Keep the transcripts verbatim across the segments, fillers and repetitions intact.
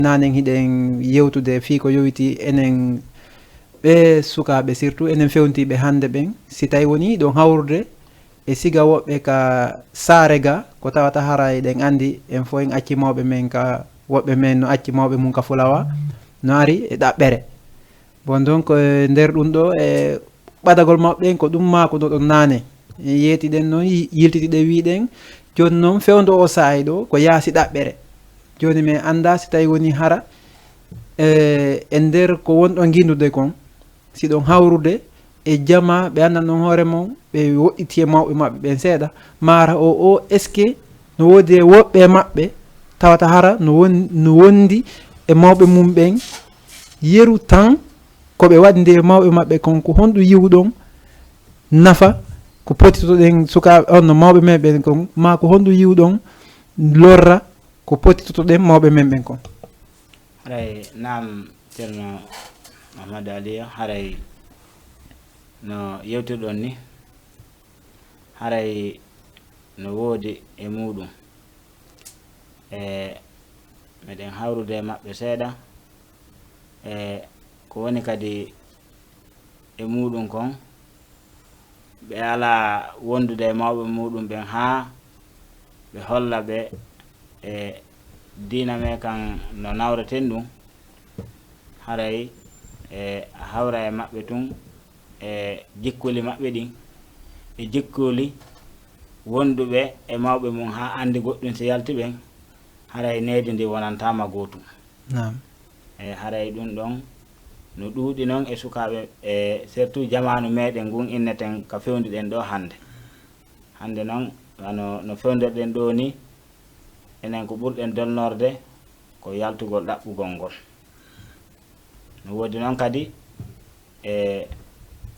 Nanen hiɗen yewtude fii ko yowiti enen ɓe sukaaɓe, surtout enen fewntiiɓe hannde ɓen. Si tawi woni hiɗon hawrude e siga woɓɓe ka saare ga, ko tawata hara eɗen anndi en fof en acci mawɓe men ka, woɓɓe men no acci mawɓe mum ka fulawa, no ari e ɗaɓɓere. Bon, donc, e nder ɗum ɗo, e ɓadagol maɓɓe ɓen, ko ɗum maa ko no ɗon naane. En yeetiɗen noon, yi-, yiltitiɗen, wiiɗen, jooni noon fewndo o saa'i ɗo ko yaasi ɗaɓɓere. Jooni men anndaa si tawi woni hara, e, e nder ko wonɗon nginndude kon, si ɗon hawrude e jamaa, ɓe anndan ɗon hoore mon, ɓe woɗɗiti e mawɓe maɓɓe ɓen seeɗa, maara o, o, est-ce que no woodi e woɓɓe e maɓɓe tawata hara no won-, no wondi e mawɓe mum ɓen yeru tan ko ɓe waɗi nde e mawɓe maɓɓe kon, ko honɗum yiwuɗon nafa ko potitoɗen sukaaɓe on no mawɓe men ɓen kon, maa ko honɗum yiwuɗon lorra ko potitoɗen mawɓe men ɓen kon? Haray naam, Ceerno Mahamadu Aliyu, haray no yewtirɗon ni, haray no woodi e muuɗum. E, meɗen hawrude e maɓɓe seeɗa. E, ko woni kadi e muuɗum kon, ɓe alaa wondude e mawɓe muuɗum ɓen haa ɓe holla ɓe e diina me kan no nawreten ɗum, haray e hawra e maɓɓe tun e jikkuli maɓɓe ɗin, e jikkuli wonduɓe e mawɓe mum haa anndi goɗɗum si yalti ɓen, haray needi ndi wonantaama gootum. Naam. E haray ɗum ɗon no ɗuuɗi non e sukaaɓe, e surtout jamaanu meɗen ngun inneten ka fewndi ɗen ɗo hannde. Hannde non, wano no fewndirɗen ɗo ni, enen ko ɓurɗen dolnorde ko yaltugol ɗaɓɓugol ngol. No woodi non kadi e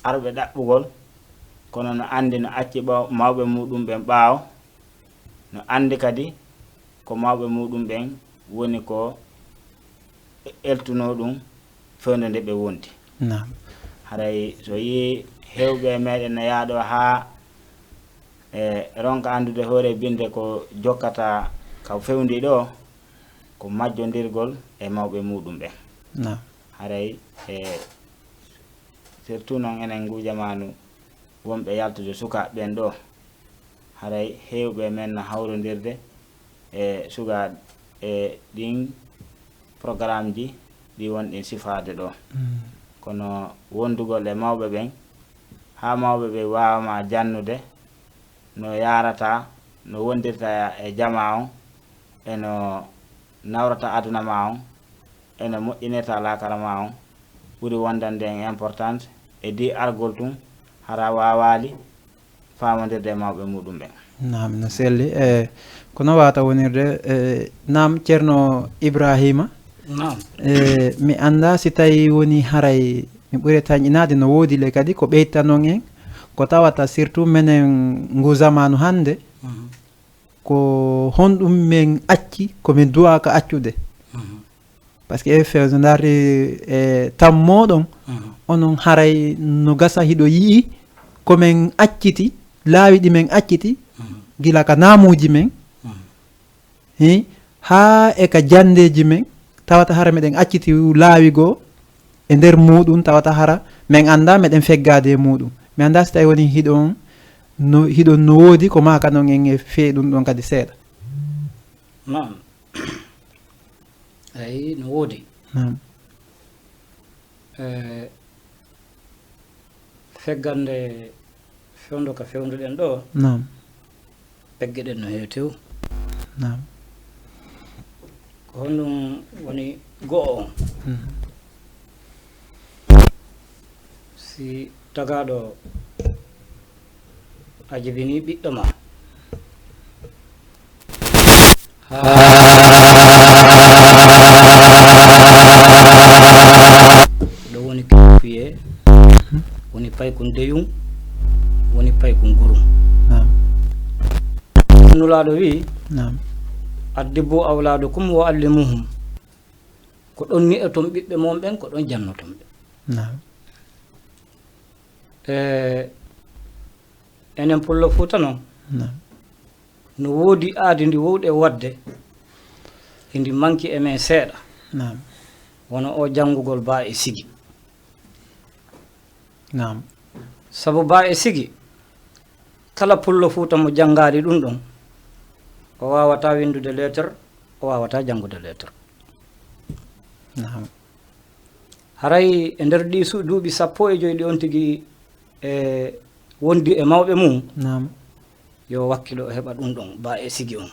arɓe ɗaɓɓugol, kono no anndi no acci ɓaw-, mawɓe muɗum ɓen ɓaawo, no anndi kadi ko mawɓe muɗum ɓen woni ko eltuno ɗum fewndo nde ɓe wondi. Naam. Haray so yii hewɓe meɗen no yaaɗo haa e ronka anndude hoore binde ko jokkata ka fewndi ɗo, ko majjondirgol e mawɓe muɗum ɓen. Naam. Haray e surtout non enen ngu jamaanu wonɓe yaltude sukaaɓe ɓen ɗo, haray hewɓe men no hawrondirde e suga e ɗin programmeji ɗi wonɗin sifaade ɗo. Mm. Kono wondugol e mawɓe ɓen, haa mawɓe ɓen waawa ma jannude no yaarata, no wondirta e jamaa on, e no nawrata aduna ma on, e no moƴƴinirta laakara ma on, ɓuri wondande en importance e di argol tun hara waawaali faamondirde e mawɓe muɗum ɓen. Naam, no selli. E, kono wata wonirde, e, naam, Ceerno Ibrahima. Naam. E, mi annda si tawi woni haray mi ɓuri tañƴinaade no woodi le kadi ko ɓeytanon en, ko tawata surtout menen ngu zamanu hannde, mhm, ko honɗum men acci, ko men duwaaka accude? Mhm. Parce que e fewndo ndaari e tammoɗon, mhm, onon haray no gasa hiɗo yi'i ko men acciti, laawi ɗi men acciti, mhm, gila ka naamuuji men, mhm, hi, haa e ka janndeeji men, tawata hara meɗen acciti laawi goo e nder muuɗum, tawata hara men annda meɗen feggaade e muuɗum. Mi annda si tawi woni hiɗon no, hiɗon no woodi ko maaka non en e fee ɗum ɗon kadi seeɗa. Naam. Eyi, no woodi. Naam. E, feggande fewndo ka fewnduɗen ɗo, naam, pegge ɗen no heewi tew. Naam. Ko honɗum woni go'o on? Mhm. Si tagaaɗo a jibini ɓiɗɗo ma, haa ɗo woni kiye, woni paykun deyum, woni paykun gurum. Naam. Nulaaɗo wi, naam, "Addibu awlaadakum wa allimuhum." Ko ɗon ni'eton ɓiɓɓe mon ɓen, ko ɗon jannoton ɓe. Naam. E, enen Pullo Fuuta non, naam, no woodi aadi ndi wowɗe waɗde, e ndi manki e men seeɗa. Naam. Wano o janngugol ba e sigi. Naam. Sabu ba e sigi, kala pullo Fuuta mo janngaali ɗum ɗon, o waawataa winndude lettre, o waawataa janngude lettre. Naam. Haray e nder ɗi su duuɓi sappo e joy ɗi on tigi e wondi e mawɓe mum, Naam. yo wakkilo o heɓa ɗum ɗon ba e sigi on.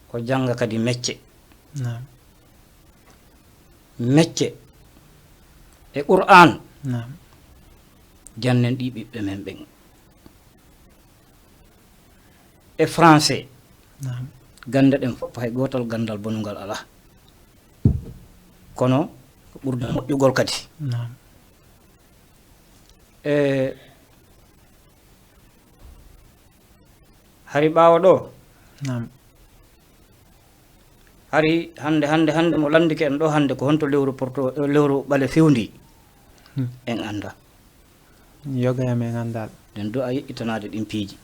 Ko jannga kadi mecce. Naam. Mecce e Qur'an, Naam. jannen ɗi ɓiɓɓe men ɓen. E français, Naam. gannde ɗen fof hay gootal ganndal bonungal alaa. Kono ko ɓurda moƴƴugol kadi. Naam. E hari ɓaawo ɗo, Naam. hari hannde, hannde, hannde mo lanndike en ɗo hannde ko honto lewru porto, lewru ɓale fewndi, Hmm. en annda. Yoga e men anndaal. Ɗen do a yeƴƴitanaade ɗin piiji.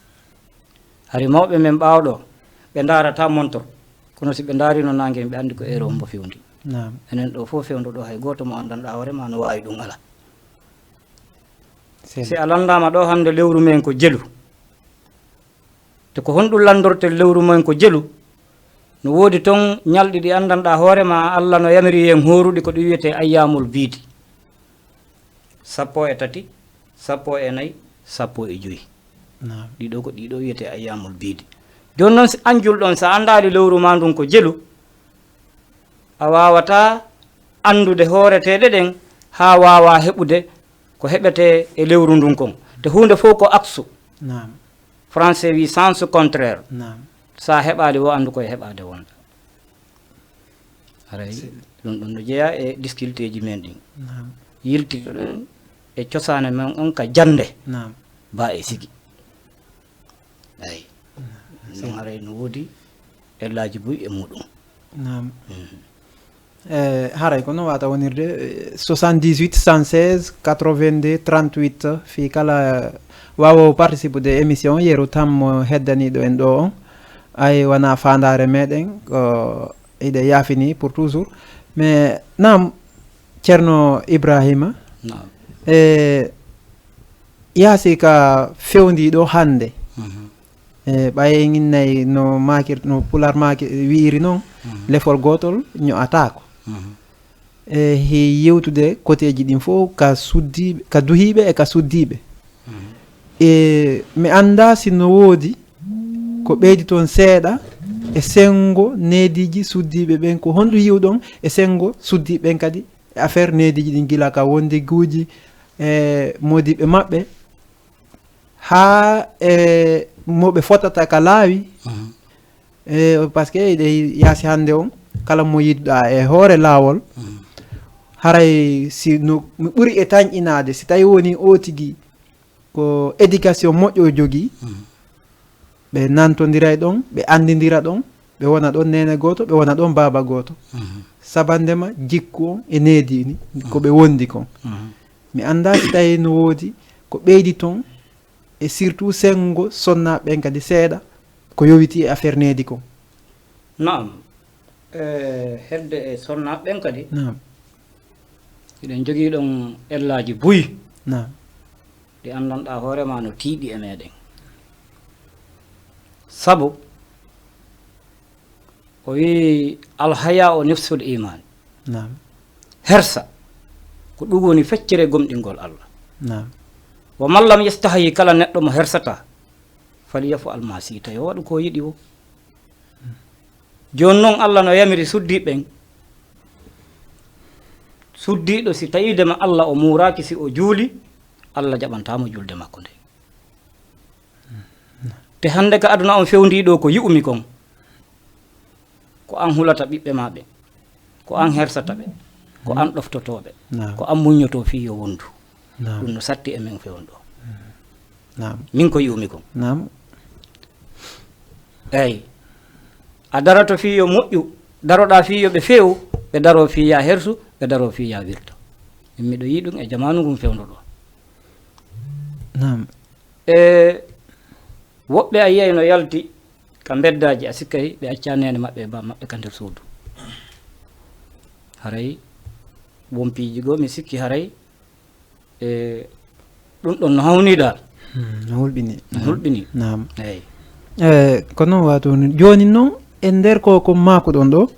Hari mawɓe men ɓaawo ɗo, ɓe ndaarata montor, kono si ɓe ndaarino naange, ɓe anndi ko eero hombo fewndi. Naam. Enen ɗo fof fewndo ɗo, hay gooto mo anndanɗaa hoore ma no waawi ɗum alaa. Sel. Si a lanndaama ɗo hannde lewru men ko jelu, te ko honɗum lanndorte lewru men ko jelu? No woodi toon ñalɗi ɗi anndanɗaa hoore ma, Alla no yamiri en hooruɗi ko ɗum wiyetee ayyaamul biidi. Sappo e tati, sappo e nayi, sappo e joyi. Naam. Ɗiɗo ko ɗiɗo wiyetee ayyaamul biidi. Jooni noon, si an julɗo on, si a anndaali lewru ma ndun ko jelu, a waawataa anndude hooreteeɗe ɗen haa waawaa heɓude ko heɓetee e lewru ndun kon. Te huunde fof ko aksu. Naam. Français wi sens contraire. Naam. So a heɓaali wo, anndu koye heɓaade wonɗaa. Haray ɗum ɗum no jeyaa e difficultéeji men ɗin. Naam. Yiltitoɗen e cosaane men on ka jannde Naam. ba e sigi. Eyi. Ɗum haray no woodi ellaaji buy e muɗum. Naam. Eh, haray ko no wata wonirde, eh, soixante-dix-huit, cent seize, quatre-vingt-deux, trente-huit, fii kala, eh, waawo participe de émission, yeru tam mo heddaniiɗo en ɗo on. Ay, wona faandaare meɗen, ko iɗe yaafini pour toujours. Mais naam, Ceerno Ibrahima, Naam. e yaasi ka fewndi ɗo hannde, Mhm. e ɓay en innay no maakir, no Pulaar maaki, wi'iri noon, Mhm. lefol gootol ño'ataako. Mhm. E hi yewtude koteeji ɗin fof ka suddiiɓe, ka duhiiɓe e ka suddiiɓe. Mhm. E mi anndaa si no woodi ko ɓeydi toon seeɗa e senngo neediiji suddiiɓe ɓen, ko honɗum yi'uɗon e senngo suddiiɓe ɓen kadi e affaire neediiji ɗin, gila ka wondiguuji e moodiɓɓe maɓɓe haa e mo ɓe fotata ka laawi. Mhm. E, parce que eɗe yaasi hannde on, kala mo yiɗɗa e hoore laawol, Mhm. haray si no mi ɓuri e tanƴinaade, si tawi woni o tigi ko éducation moƴƴo o jogii, Mhm. ɓe nantondiray ɗon, ɓe anndindira ɗon, ɓe wona ɗon neene gooto, ɓe wona ɗon baaba gooto. Mhm. Sabandema jikku on e needi ni, ko ɓe wondi kon. Mhm. Mi anndaa si tawi no woodi ko ɓeydi ton, e surtout senngo sonnaaɓe ɓen kadi seeɗa, ko yowiti e affaire needi kon. Naam. E hedde e sonnaaɓe ɓen kadi, Naam. hiɗen jogii ɗon ellaaji buy Naam. ɗi anndanɗaa hoore ma no tiiɗi e meɗen. Sabu o wi'i, "Alhaya o nifsul iman." Naam. Hersa ko ɗum woni feccere gomɗingol Allah. Naam. Wa man lam yastahayi, kala neɗɗo mo hersata, falyafu almasi, tawi o waɗu ko yiɗi o. Jooni noon, Allah no yamiri suddiiɓe ɓen. Suddiiɗo, si tawiide ma Allah o muuraaki, si o juuli, Allah jaɓantaa mo julde makko nde. Te hannde ka aduna on fewndii ɗo, ko yi'umi kon, ko an hulata ɓiɓɓe maa ɓe, ko an hersata ɓe, ko an ɗoftotoo ɓe, Naam. ko an muññotoo fii yo wondu. Naam. Ɗum no satti e men fewndo. Naam. Min ko yi'umi kon. Naam. Eyi. A daroto fii yo moƴƴu, daroɗaa fii yo ɓe feewu, ɓe daroo fii yaa hersu, ɓe daroo fii yaa wirta. Min miɗo yi'i ɗum e jamaanu ngun fewndo ɗo. Naam. E woɓɓe a yiyay no yalti ka mbeddaaji, a sikkay ɓe accaa neene maɓɓe e baa maɓɓe ka nder suudu. Haray won piiji goo mi sikki haray e ɗum ɗon no hawni dal. Hmm, no hulɓini. No hulɓini. Naam. Eyi. E ko noon wato ni jooni noon e nder ko ko maakuɗon ɗo,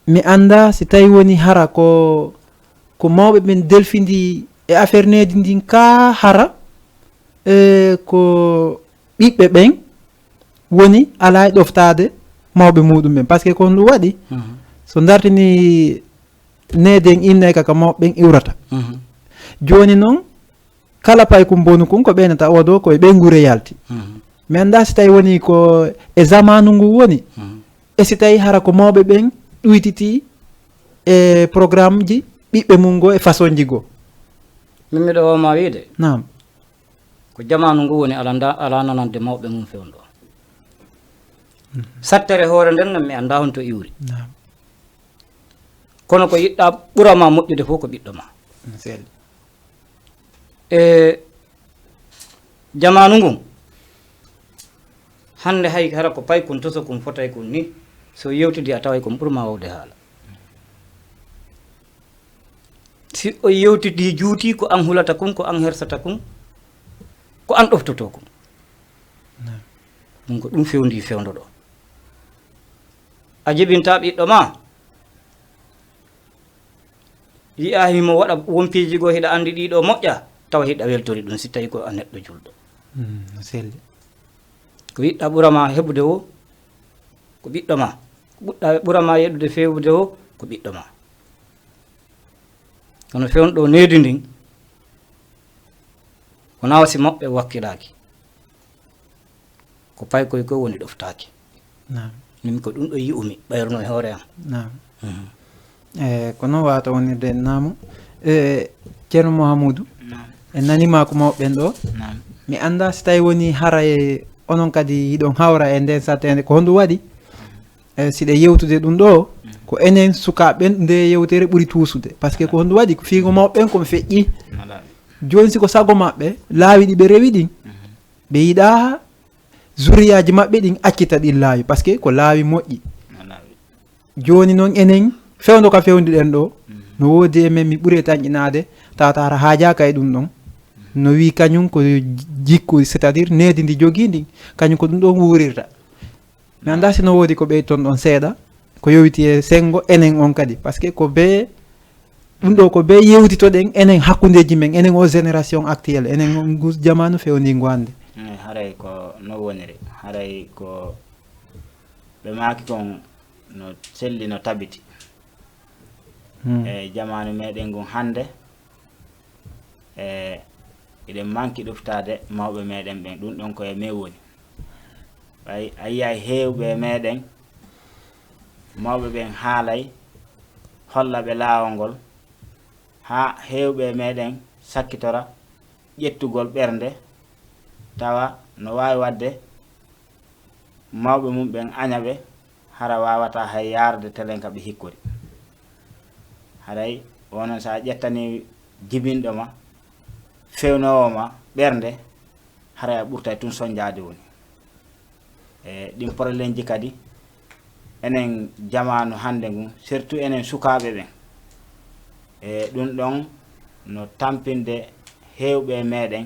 mi annda si tawi woni hara ko ko mawɓe ɓen delfindi e affaire needi ndin ka hara e ko ɓiɓɓe ɓen woni alaa e ɗoftaade mawɓe muɗum ɓen, parce que ko honɗum waɗi so dartini needi en innay ka ka mawɓe ɓen iwrata. Jooni noon kala paykun bonu kun ko ɓeynata oɗo ko e ɓeynguure yalti. Mi annda si tawi woni ko e zamanu ngu woni e si tawi hara ko mawɓe ɓen ɗuytiti e programme ji ɓiɓɓe mum goo e façon ji goo. Min miɗo woma wiide Naam. Ko jamaanu ngu woni ala nda ala nanande mawɓe mum fewndo. Sattere hoore nden nan mi annda honto iwri. Naam. Kono ko yiɗɗa ɓura ma moƴƴude fof ko ɓiɗɗo ma. Sel. E jamaanu ngun hannde hay hara ko paykun tosokun fotay kun ni so yewtidi a taway kon ɓur ma wawde haala. Si o yewtidi juuti ko an hulata kun ko an hersata kun ko an ɗoftoto kun. Ɗum ko ɗum fewndi fewndo ɗo. A jibinta ɓiɗɗo ma yi'a himo waɗa won piiji goo hiɗa anndi ɗiɗo moƴƴa tawa hiɗa weltori ɗum si tawi ko a neɗɗo julɗo. No selli. Ko yiɗɗa ɓura ma heɓude wo ko ɓiɗɗo ma. Ɓuɗɗa ɓura ma yeɗude fewude wo ko ɓiɗɗo ma. Kono fewndo ɗo needi ndin ko nawa si maɓɓe wakkilaaki. Ko paykoy koy woni ɗoftaaki. Min ko ɗum ɗo yi'umi ɓayruno e hoore am. E ko noon wawata wonirde en naamu e ceerno mouhamoudou en naniima ko mawɓe ɓen ɗo. Mi annda si tawi woni hara e onon kadi hiɗon hawra e nden sattende ko honɗum waɗi e siɗe yewtude ɗum ɗo ko enen sukaaɓe ɓen nde yewtere ɓuri tuusude par ce que ko honɗum waɗi ko fiigo mawɓe ɓen komi feƴƴi. Jooni si ko sago maɓɓe laawi ɗi ɓe rewi ɗin ɓe yiɗa zuriyaaji maɓɓe ɗin accita ɗin laawi par ce que ko laawi moƴƴi. Jooni noon enen fewndo ka fewndi ɗen ɗo no woodi e men mi ɓuri e tanƴinaade tawata hara haajaaka e ɗum ɗon. No wii kañum ko jikku c'est à dire needi ndi jogii ndin kañum ko ɗum ɗon wuurirta. Mi annda si no woodi ko ɓeyton ɗon seeɗa ko yowiti e senngo enen on kadi par ce que ko bee ɗum ɗo ko bee yewtitoɗen enen hakkundeeji men enen o génération actuelle enen ngu jamaanu fewndingu hannde. Haray ko no woniri haray ko ɓe maaki kon no selli no tabiti e jamaanu meɗen ngun hannde e eɗen manki ɗoftaade mawɓe meɗen ɓen ɗum ɗon ko e men woni ɓay a yiyay heewɓe e meɗen mawɓe ɓen haalay holla ɓe laawol ngol haa heewɓe e meɗen sakkitora ƴettugol ɓernde tawa no waawi waɗde mawɓe mum ɓen aña ɓe hara waawataa hay yaarde telen ka ɓe hikkori. Haray onon so a ƴettanii jibinɗo ma, fewnoowo ma ɓernde, haray a ɓurtay tun sonnjaade woni. E ɗin porolenji kadi, enen jamaanu hannde ngun, surtout enen sukaaɓe ɓen, e ɗun ɗon no tampinde heewɓe e meɗen,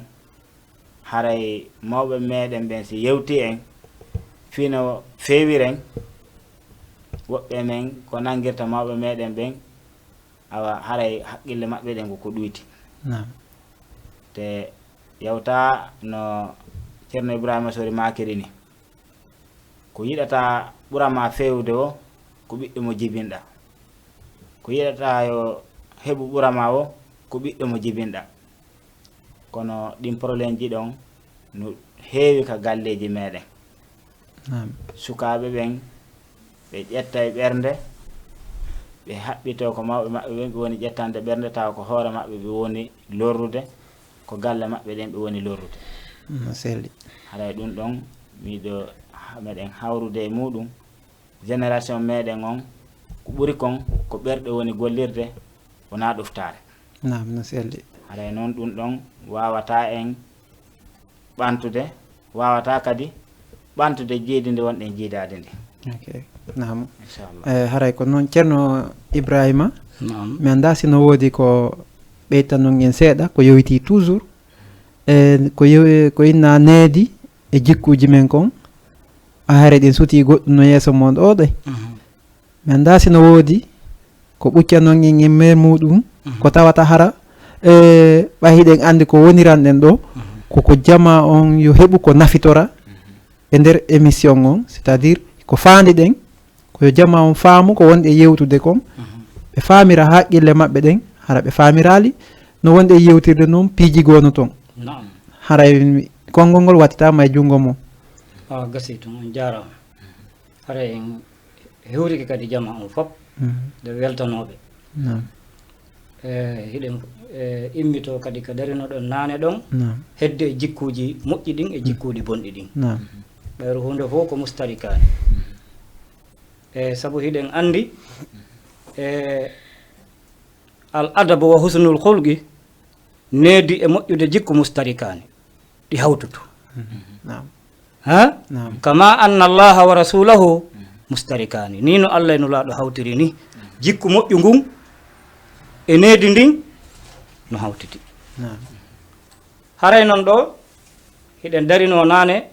haray mawɓe meɗen ɓen si yewti en fii no feewiren woɓɓe men ko nangirta mawɓe meɗen ɓen awa haray haqqille maɓɓe ɗen ko ko ɗuyti. Te yawta no Ceerno Ibrahima Sori maakiri ni ko yiɗata ɓura ma feewde o ko ɓiɗɗo mo jibinɗa ko yiɗata yo heɓu ɓura ma o ko ɓiɗɗo mo jibinɗa. Kono ɗin porolenji ɗon no heewi ka galleeji meɗen. Sukaaɓe ɓen ɓe ƴettay ɓernde ɓe haɓɓito ko mawɓe maɓɓe ɓen ɓe woni ƴettande ɓernde tawa ko hoore maɓɓe ɓe woni lorrude ko galle maɓɓe ɗen ɓe woni lorrude. No selli. Haray ɗum ɗon miɗo meɗen hawrude e muɗum. Génération meɗen on ko ɓuri kon ko ɓerɗe woni gollirde wona ɗoftaare. Naam no selli. Haray noon ɗum ɗon wawata en ɓantude wawata kadi ɓantude jiidi ndi wonɗen jiidaade ndi. Ok naam. Inchallah. Eh, haray ko noon ceerno Ibrahima. Naam. Mi anndaa si no woodi ko ɓeytanon en seeɗa, ko yowitii toujours. E ko yowi-, ko inna needi e jikkuuji men kon. A hare ɗin sutii goɗɗum no yeeso mon ɗo ɗe. Mhm. Mi anndaa si no woodi ko ɓuccanon en e mer muɗum, mhm, ko tawata hara, e, ɓay hiɗen anndi ko woniranɗen ɗo, mhm, ko ko jamaa on yo heɓu ko nafitora, mhm, e nder émission on, c'est-à-dire ko faandiɗen, ko yo jamaa on faamu ko wonɗen yewtude kon, mhm, ɓe faamira haqqille maɓɓe ɗen, hara ɓe faamiraali no wonɗen yewtirde non piiji goo no ton. Naam. Haray konngol ngol wattitaama e junngo mon. Ah, gasii tun, on jaaraama. Haray en hewtike kadi jamaa on fof, mhm, nde weltanooɓe. Naam. E, hiɗen, e, immitoo kadi ka darinoɗon naane ɗon, naam, hedde e jikkuuji moƴƴi ɗin e, mm, jikkuuji bonɗi ɗin. Naam. Ɓayru huunde fof ko mustarikaani. E, sabu hiɗen anndi, e, al adabu wa husnul khulqi, needi e moƴƴude jikku mustarikaani, ɗi hawtutu. Mhm. Naam. Ha? Naam. Kama anna Allaha wa rasulahu mustarikaani. Ni no Allah e Nulaaɗo hawtiri ni. Jikku moƴƴu ngun e needi ndin no hawtiti. Naam. Haray non ɗo, hiɗen darinoo naane,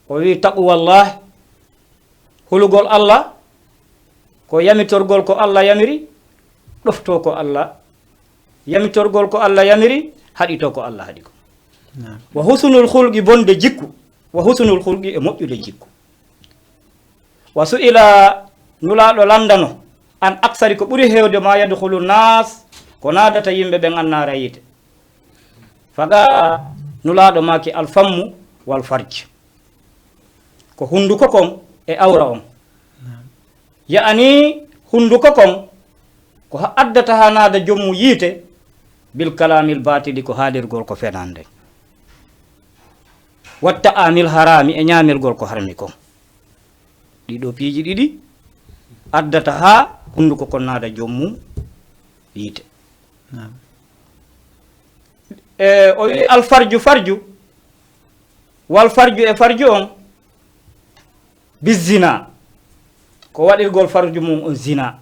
o wi'i, "Taqwallah, hulugol Allah, ko yamitorgol ko Allah yamiri, ɗoftoo ko Allah, yamitorgol ko Allah yamiri, haɗitoo ko Allah haɗi ko." Naam. Wa husnul khulqi, bonde jikku, wa husnul khulqi e moƴƴude jikku. Wa su'ila, Nulaaɗo lanndano, an aksari, ko ɓuri heewde ma yadkhulu nas, ko naadata yimɓe ɓen annaara yiite. Faga Nulaaɗo maaki al fammu wal farj. Ko hunnduko kon e awra on. Naam. Ya'ani hunnduko kon ko ha-, addata haa naada jommu yiite, bil kalaamil baatili, ko haalirgol ko fenaande. Wa ta'aamil haraami, e ñaamirgol ko harmi kon. Ɗiɗo piiji ɗiɗi addata haa hunnduko kon naada jommu yiite. Naam. E, o wi'i al farju, farju, wal farju e farju on, bi zina, ko waɗirgol farju mum on zina,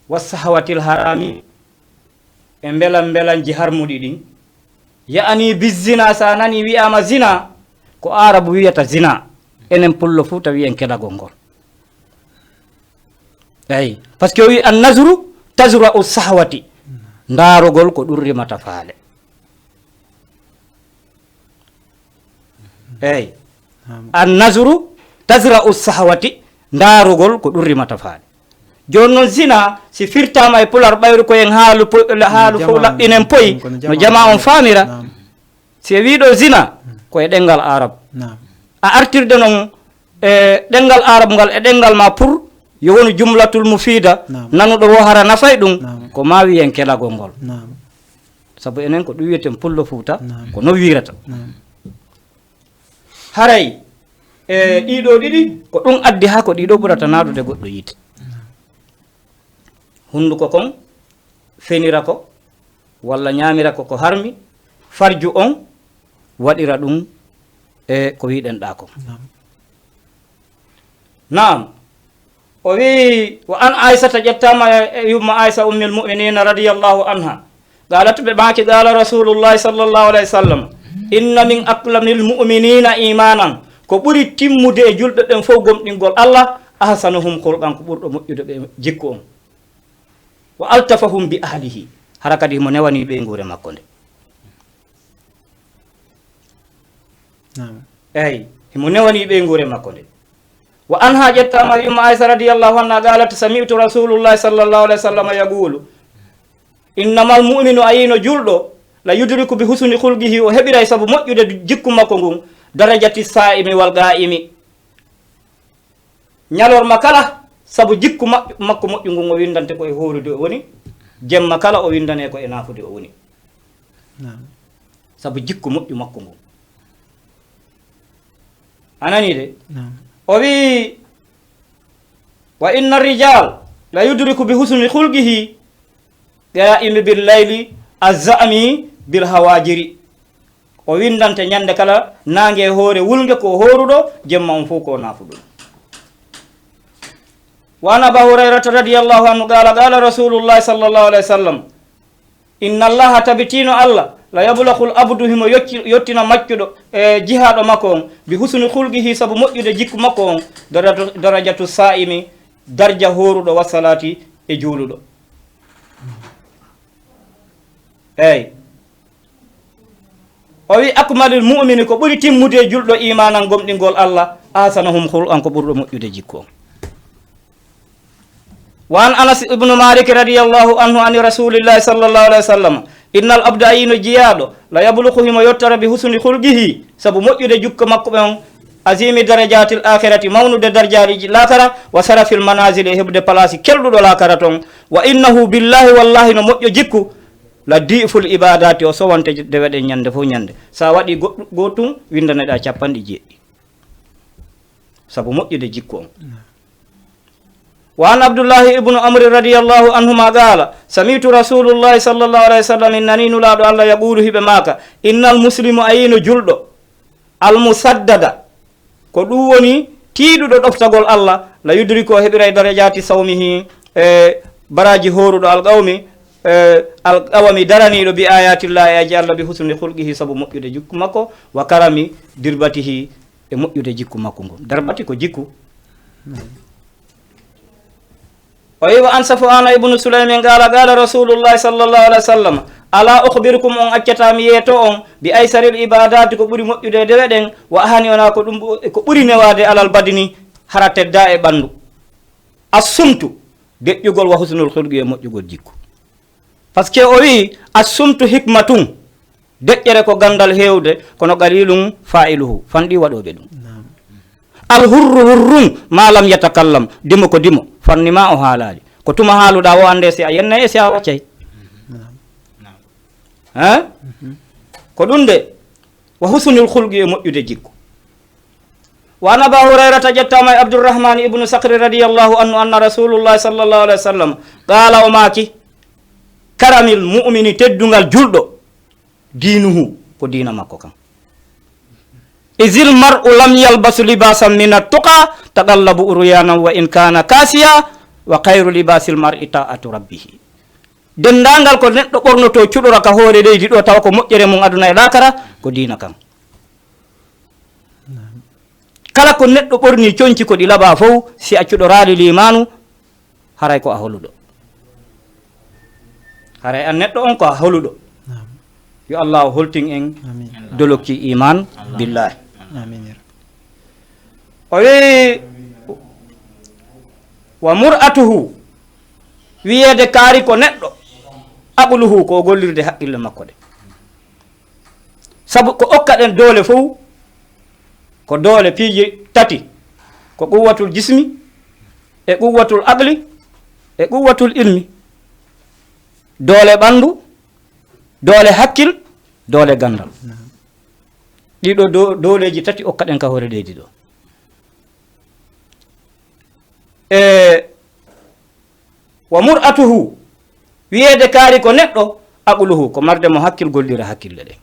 wa sahawatil harami, e mbelan mbelanji harmuɗi ɗin, ya'ani bi zina, sa nani wi'ama zina, ko Aarabu wi'ata zina, enen pullo fuu tawi en keɗagol ngol. Eyi, parce que o wi an nazru tazra'u sahwati, ndaarugol ko ɗum rimata faale. Eyi. Naam. An nazru tazra'u sahwati, ndaarugol ko ɗum rimata faale. Jooni noon, zina, si firtaama e pular ɓayru ko en haalu po-, haalu fof laɓɓinen poyi, no jama on faamira. Naam. Si e wiiɗo zina, ko e ɗemngal Arab. Naam. A artirde noon e ɗemngal Arab ngal e ɗemngal ma pour yo wonu jumlatul mufiida, naam, nanuɗo wo hara nafay ɗum, naam, ko ma wiyen kelagol ngol. Naam. Sabu enen ko ɗum wiyeten pullo Fuuta, naam, ko no wiirata. Naam. Haray e ɗiɗo ɗiɗi, ko ɗum addi haa ko ɗiɗo ɓurata naaɗude goɗɗo yiite. Naam. Hunnduko kon fenira ko, walla ñaamira ko ko harmi, farju on waɗira ɗum e ko wiɗen ɗa kon. Naam. Naam. O wi, wa an Aysata, ƴettama e, e yumma Aysa ummil mu'minina radiyallahu anha. Qalat, ɓe maaki, qala Rasulullahi sallallahu alayhi wa sallam, inna min aklamil mu'minina imanan, ko ɓuri timmude e julɓe ɓen fof gomɗingol Allah, ahsanuhum khulqan, ko ɓurɗo moƴƴude ɓe jikku on. Wa altafahum bi ahlihi, hara kadi himo newani ɓeynguure makko nde. Naam. Eyi, himo newani ɓeynguure makko nde. Wa anha, ƴettama yumma Aysa radiyallahu anha, qalat, sami'tu Rasulullahi sallallahu alayhi wa sallam yaqulu, innamal mu'minu, a yino julɗo, la yudriku bi husni khulqihi, o heɓiray sabu moƴƴude jikku makko ngun, darajati sa'imi wal qa'imi. Ñalorma kala, sabu jikku ma-, makko moƴƴu ngun, o winndante ko e hoorude o woni, jemma kala o winndane ko e naafude o woni. Naam. Sabu jikku moƴƴu makko ngun. A nani de? Naam. O wi, wa inna rijal la yudriku bi husni khulqihi, qa'imi bil layli, azza'mi bil hawajiri. O winndante ñande kala, naange e hoore wulnge ko hooruɗo, jemma on fof ko naafuɗo. Wa an Aba Hurayrata radiyallahu anhu qala, qala Rasulullahi sallallahu alayhi wa sallam, inna Allaha, tabitino Allah, la yablughul abdu, himo yocci-, yottina maccuɗo, e jihaaɗo makko on, bi husni khulqihi, sabu moƴƴude jikku makko on, darajatu, darajatu sa'imi, darja hooruɗo, wa salati, e juuluɗo. Eey. O wi, akmalil mu'mini, ko ɓuri timmude e julɗo, imanan, gomɗingol Allah, ahsanahum khulqan, ko ɓurɗo moƴƴude jikku on. Wa an Anas ibnu Malik radiyallahu anhu an Rasulillahi sallallahu alayhi wa sallam, innal abda, ayino jiyaaɗo, la yablughu, himo yottara, bi husni khulqihi, sabu moƴƴude jikku makko ɓen, azimi darajatil akhirati, mawnude darjaaji laakara, wa sarafil manazili, e heɓude palaasi kelɗuɗo laakara ton. Wa innahu billahi, wallahi no moƴƴo jikku, la di'ful ibadati, o sowante dewe ɗen ñande fof ñande. Sa waɗi goɗɗu-, gootun, windaneɗa capanɗe jeeɗiɗi. Sabu moƴƴude jikku on. Wa an Abdullahi ibnu Amri radiyallahu anhuma qala, sami'tu Rasulullahi sallallahu alayhi wa sallam, en nani Nulaaɗo Allah yaqulu, hiɓe maaka, innal muslimu, ayino julɗo, al musaddada, ko ɗum woni tiiɗuɗo ɗoftagol Allah, la yudriku, o heɓiray darajati sawmihi, e baraji hooruɗo, al qawmi, e al qawami daraniɗo, bi ayatillahi, e aji Allah, bi husni khulqihi, sabu moƴƴude jikku makko, wa karami dirbatihi, e moƴƴude jikku makko ngun. Darbati ko jikku. O wi, wa an Safwana ibnu Sulaymin qala, qala Rasulullahi sallallahu alayhi wa sallam, ala ukhbirukum, on accata mi yeeto on, bi aysaril ibadati, ko ɓuri moƴƴude e dewe ɗen, wa ahani ona, ko ɗum, ko ɓuri newaade, alal badni, hara tedda e ɓanndu. Assumtu, deƴƴugol, wa husnul khulqi, e moƴƴugol jikku. Parce que o wi, assumtu hikmatun, deƴƴere ko ganndal heewde, kono qalilun fa'iluhu, fanɗi waɗooɓe ɗum. Naam. Al hurru hurrun ma lam yatakallam, dimo ko dimo, fanni ma o haalaali. Ko tuma haaluɗaa o annde si a yennay e si a waccay. Naam. Hein? Mhm. Ko ɗum de, wa husnul khulqi, e moƴƴude jikku. Wa an Aba Hurayrata, ƴettaama e Abdurrahman ibnu Sakhri radiyallahu anhu, anna Rasulullahi sallallahu alayhi wa sallam qala, o maaki, karamil mu'mini, teddungal julɗo, diinuhu, ko diina makko kan. Izil mar'u lam yalbasu libasan min attuqa, taqallabu uryanan wa in kana kasiya, wa khayru libasil mar'i ta'atu rabbihi. Denndaangal ko neɗɗo ɓornotoo cuɗora ka hoore leydi ɗo, tawa ko moƴƴere mum aduna e laakara, ko diina kan. Kala ko neɗɗo ɓorni conci ko ɗi labaa fof, si a cuɗoraali liimaanu, haray ko a holuɗo. Haray an neɗɗo on ko a holuɗo. Naam. Yo Allah holtin en, amiin, dolokki iman, Allah, billahi. Amiin. O wi, wa mur'atuhu, wiyeede kaari ko neɗɗo, aqluhu, ko o gollirde haqqille makko ɗe. Sabu ko okka ɗen doole fof, ko doole piiji tati, ko quwwatul jismi, e quwwatul aqli, e quwwatul ilmi. Doole ɓanndu, doole hakkil, doole ganndal. Naam. Ɗiɗo do-, dooleeji tati okka ɗen ka hoore leydi ɗo. E wa mur'atuhu, wiyeede kaari ko neɗɗo, aqluhu, ko marde mo hakkil, gollira hakkille ɗen.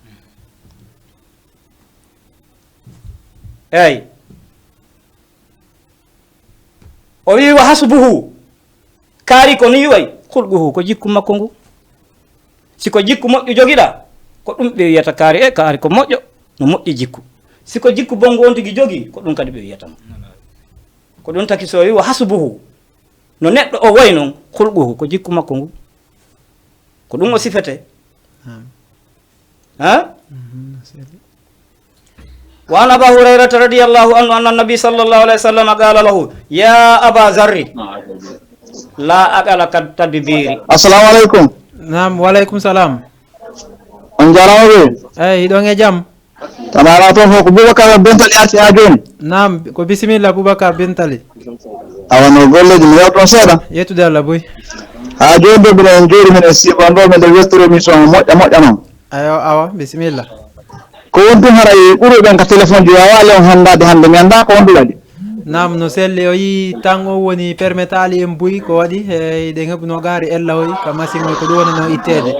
Eey. O wi, wa hasbuhu, kaari ko nii wayi, khulquhu, ko jikku makko ngu. Si ko jikku moƴƴo jogiɗaa, ko ɗum ɓe wiyata kaari, e kaari ko moƴƴo, no moƴƴi jikku. Si ko jikku bonngu on tigi jogii, ko ɗum kadi ɓe wiyata mo. Ko ɗum taki so o wi, wa hasbuhu, no neɗɗo o wayi non, khulquhu, ko jikku makko ngu. Ko ɗum o sifete. Naam. Ha? Mhm, no selli. Wa an Aba Hurayrata radiyallahu anhu anna Nabi sallallahu alayhi wa sallam qala lahu, ya Aba Zarri, la aqala kad tadbiri. Assalamu alaikum. Naam, wa alaikum salam. On jarama be? Eyi, hiɗon e jam? Tana ala toon fof ko Boubacar Bentali arti haa jooni. Naam, ko bisimilla Boubacar Bentali. Awa no golleeji, mi yewtan seeɗa. Yettude Allah buy. Haa jooni de mbiɗen njuuri, mbiɗen siifa ɗo, miɗen weltori émission o moƴƴa, moƴƴa noon. Ayo, awa, bisimilla. Ko woni tun haray ɓuruɓe ɓen ka téléphone ji waawaa le on hanndaade hannde, mi anndaa ko honɗum waɗi. Naam, no selli, o yii tan o woni permetaali en buy ko waɗi, e eɗen heɓuno gaari ella hoy ka machine o, ko ɗum wonano itteede.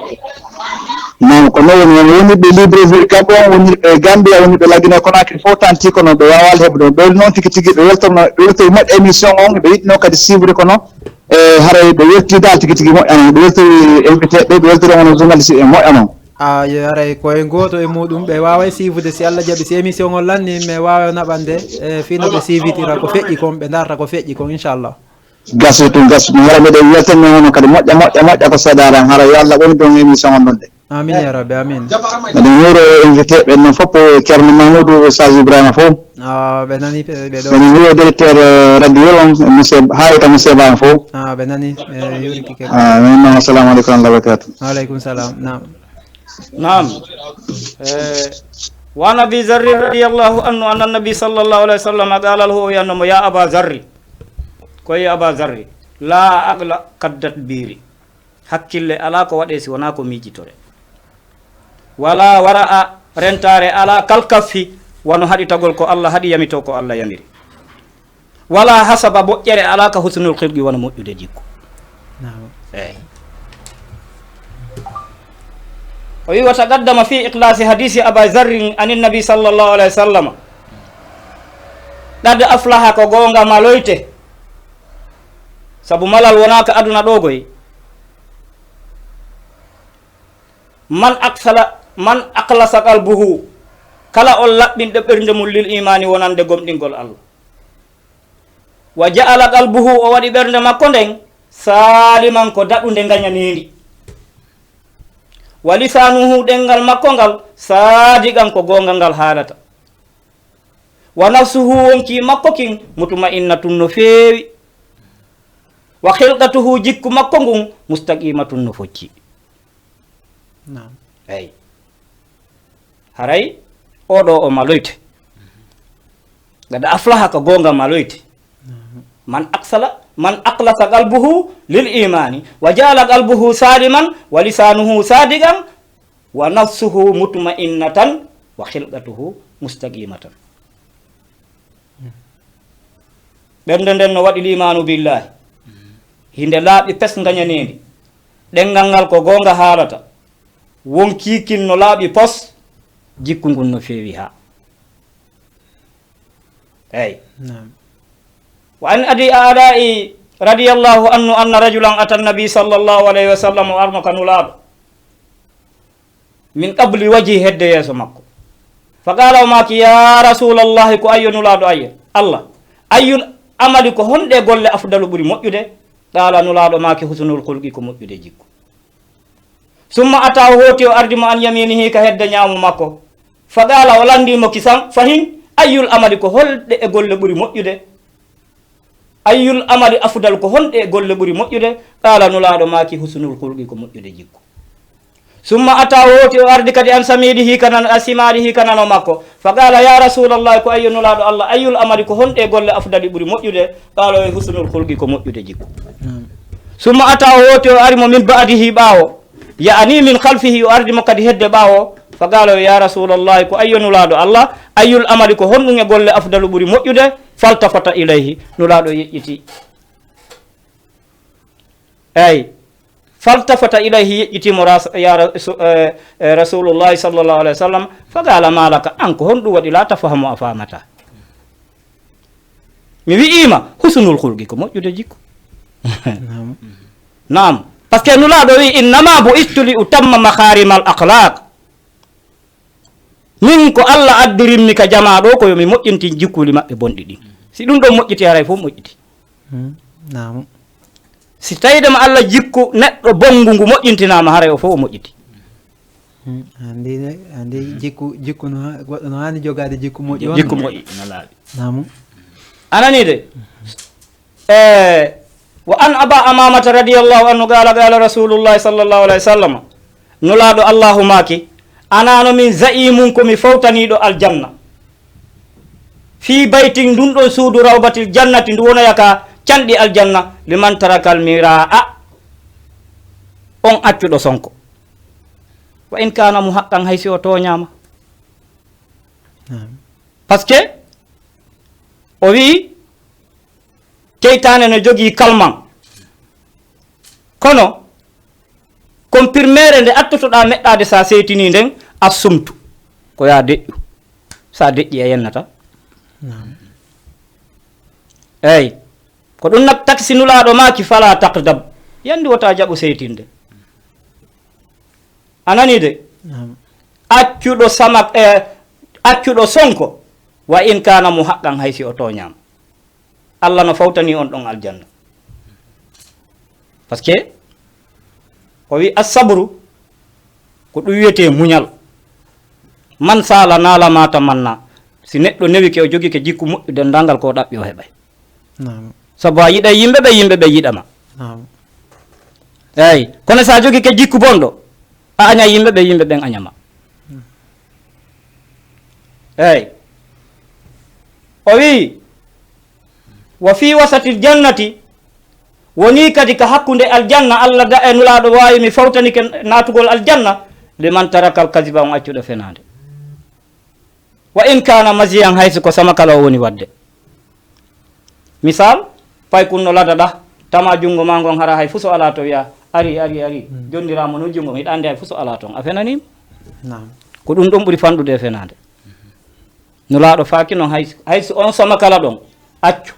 Naam, ko noon woni, won wonirɓe Libreville Gabon, wonirɓe Gambia, wonirɓe Lagine Conakry fof tanti kono ɓe waawaali heɓde. Ɓe weli noon tigi tigi, ɓe weltorno, ɓe weltori moƴƴo émission on, ɓe yiɗno kadi suivre kono. E haray ɓe welti dal tigi tigi moƴƴa noon, ɓe weltori invité ɓe, ɓe weltori hono journaliste ɓe moƴƴa noon. A, yo haray ko e gooto e muɗum ɓe waaway suivre si Allah jaɓi, si émission on lanni, ɓe waawa naɓande, e fii no ɓe suivitira ko feƴƴi kon, ɓe ndarta ko feƴƴi kon, inchallah. Gasi tun, gasi tun. Hara mbiɗen weltanno hono kadi moƴƴa, moƴƴa, moƴƴa ko seedaare an. Hara yo Allah woni ɗon émission on ɗon de. Amin ya rabbi, amin. Mbiɗen huuro invité ɓen non fof, Ceerno Mahmoudou, Ustaz Ibrahima fof. Ah, ɓe nani, ɓe, ɓe ɗo. Mbiɗen huuro directeur, eh, radio on, monsieur, Haayta, monsieur Ba on fof. Ah, ɓe nani, ɓe yuriki ke. Ah, min noon, assalamu aleykum wa rahmatullahi wa barakatuh. Wa aleykum salam, naam. Naam. Eh, wa an Abi Zarri radiyallahu anhu anna nabi sallallahu alayhi wa sallam qala lahu, o wiyanno mo, ya Aba Zarri. Ko yo Aba Zarri, laa aqla kaddat biiri, hakkille alaa ko waɗee si wonaa ko miijitore, wala wara'a, rentaare alaa, kal kaffi, wano haɗitagol ko Allah haɗi, yamitoo ko Allah yamiri, wala hasaba, moƴƴere alaa, ka husnul xilqi, wano moƴƴude jikku. Naam. Eey. O wi, wa taqaddama fi iqlasi hadisi Aba Zarrin anin nabi sallallahu alayhi wa sallam. Qad aflaha, ko goonga maloyte. Sabu malal wonaa ka aduna ɗo goy. Man aksala, man aklasa qalbuhu, kala on laɓɓinɗo ɓernde mum lil imaani wonande gomɗingol Allah. Wa ja'ala qalbuhu, o waɗi ɓernde makko nden, saliman, ko daɗunde ngañaneendi. Wa lisanuhu, ɗenngal makko ngal, sadiqan, ko goonga ngal haalata. Wa nafsuhu, wonkii makko kin, mutma'innatun, no feewi. Wa khilqatuhu, jikku makko ngun, mustaqimatun, no focci. Naam. Eey. Haray, oo ɗoo o maloyte. Qad aflaha, ko goonga maloyte. Naam. Man aksala, man aklasa qalbuhu lil imaani, wa ja'ala qalbuhu saliman, wa lisanuhu sadiqan, wa nafsuhu mutma'innatan, wa khilqatuhu mustaqimatan. Ɓernde nden no waɗi liimaanu billaahi. Hinde laaɓi pes ngañaneendi. Ɗenngal ngal ko goonga haalata. Wonkii kin no laaɓi pos, jikku ngun no feewi haa. Eey. Naam. Wa an Abi A'da'i radiyallahu anhu anna rajulan ata nabi sallallahu alayhi wa sallam, o arno ka Nulaaɗo. Min qabli wajhi, hedde yeeso makko. Fa qaala, o maaki, ya Rasulallahi, ko ayyo Nulaaɗo ayyo Allah. Ayyul amali, ko honɗe golle afdalu ɓuri moƴƴude? Qaala, Nulaaɗo maaki, husnul khulqi, ko moƴƴude jikku. Summa ata, o hooti, o ardi mo an yaminihi, ka hedde ñaamo makko. Fa qaala, o lanndii mo kisan, fahin, ayyul amali, ko holɗe e golle ɓuri moƴƴude? Ayyul amali afdal, ko honɗe e golle ɓuri moƴƴude? Qaala, Nulaaɗo maaki, husnul khulqi, ko moƴƴude jikku. Summa ata, o hooti, o ardi kadi an samidihi, ka nan-, a simalihi, ka nano makko. Fa qaala, ya Rasulallahi, ko ayyo Nulaaɗo Allah, ayyul amali, ko honɗe e golle afdali ɓuri moƴƴude? Qaala, o husnul khulqi, ko moƴƴude jikku. Summa ata, o hooti, o ari mo min ba'dihi, ɓaawo. Ya'ani min khalfihi, o ardi mo kadi hedde ɓaawo. Fa qaala, ya Rasulallahi, ko ayyo Nulaaɗo Allah, ayyul amali, ko honɗum e golle afdalu ɓuri moƴƴude? Faltafata ilayhi, Nulaaɗo yeƴƴiti. Eey. Faltafata ilayhi, yeƴƴiti mo ras-, ya ra-, su-, eh, eh, Rasulullahi sallallahu alayhi wa sallam. Fa qaala, ma laka, an ko honɗum waɗi, la tafhamu, a faamata? Mi wi'ima, husnul khulqi ko moƴƴude jikku. Naam. Naam. Parce que Nulaaɗo wi, innama bu'istu li utamma makharimal akhlaq. Min ko Allah addirimmi ka jamaa ɗo, ko yo mi moƴƴintin jikkuuli maɓɓe bonɗi ɗin. Si ɗum ɗon moƴƴiti, haray fof moƴƴiti. Hmm. Naam. Si tawii dema Allah jikku neɗɗo bonngu ngu moƴƴintinaama, haray o fof o moƴƴiti. Hmm. Anndi, anndi jikku, jikku no ha-, goɗɗo no haani jogaade jikku moƴƴo. Jikku moƴƴo, no laaɓi. Naam. A nanii de? E, wa an Aba Amamata radiyallahu anhu qala, qala Rasulullahi sallallahu alayhi wa sallam, Nulaaɗo Allahu maaki, ana no min za'imun, ko mi fowtaniiɗo aljanna. Fii baytin, ndun ɗon suudu, rawbatil jannati, ndu wonoya ka canɗi aljanna, liman tarakal mira'a, on accuɗo sonko. Wa in kana muhaqqan, hay si o tooñaama. Naam. Parce que o wi'i, seytaane no jogii kalman. Kono, On pirmeere nde attotoɗaa meɗɗaade so a seytinii nden, a sumtu. Ko yo a deƴƴu. So a deƴƴi a yennata. Naam. Eey. Ko ɗum nag taki si Nulaaɗo maaki, "Falaa taqdab." Yanndi wota jaɓu seytinde. A nanii de? Naam. Accuɗo sama, eh, accuɗo sonko, wa in kaana muhaqqan, hay si o tooñaama. Allah no fawtani on ɗon aljanna. Parce que o wi, "Assabru, ko ɗum wiyetee muñal. Man sala nala ma tamanna." Si neɗɗo newike, o jogike jikku moƴƴu, denndaangal ko o ɗaɓɓi, o heɓay. Naam. Sabu a yiɗay yimɓe ɓe, yimɓe ɓe yiɗama. Naam. Eey, kono so a jogike jikku bonɗo, a añay yimɓe ɓe, yimɓe ɓen añama. Eey. O wi, "Wa fi wasatil jannati," woni kadi ka hakkunde aljanna, Allah da e Nulaaɗo waawi mi fawtanike naatugol aljanna, "liman tarakal kaziba," on accuɗo fenaande. "Wa in kaana maziyan," hay si ko sama kala o woni waɗde. Misal, paykun no lada ɗa, tama junngo ma ngon hara hay fuso alaa to, wiya, "Ari, ari, ari." Hmm. Jonndiraa mo non junngo, hiɗa anndi hay fuso alaa ton. A fenanii mo. Naam. Ko ɗum ɗon ɓuri fanɗude e fenaande. Nulaaɗo faaki noon, hay, hay si on sama kala ɗon, accu.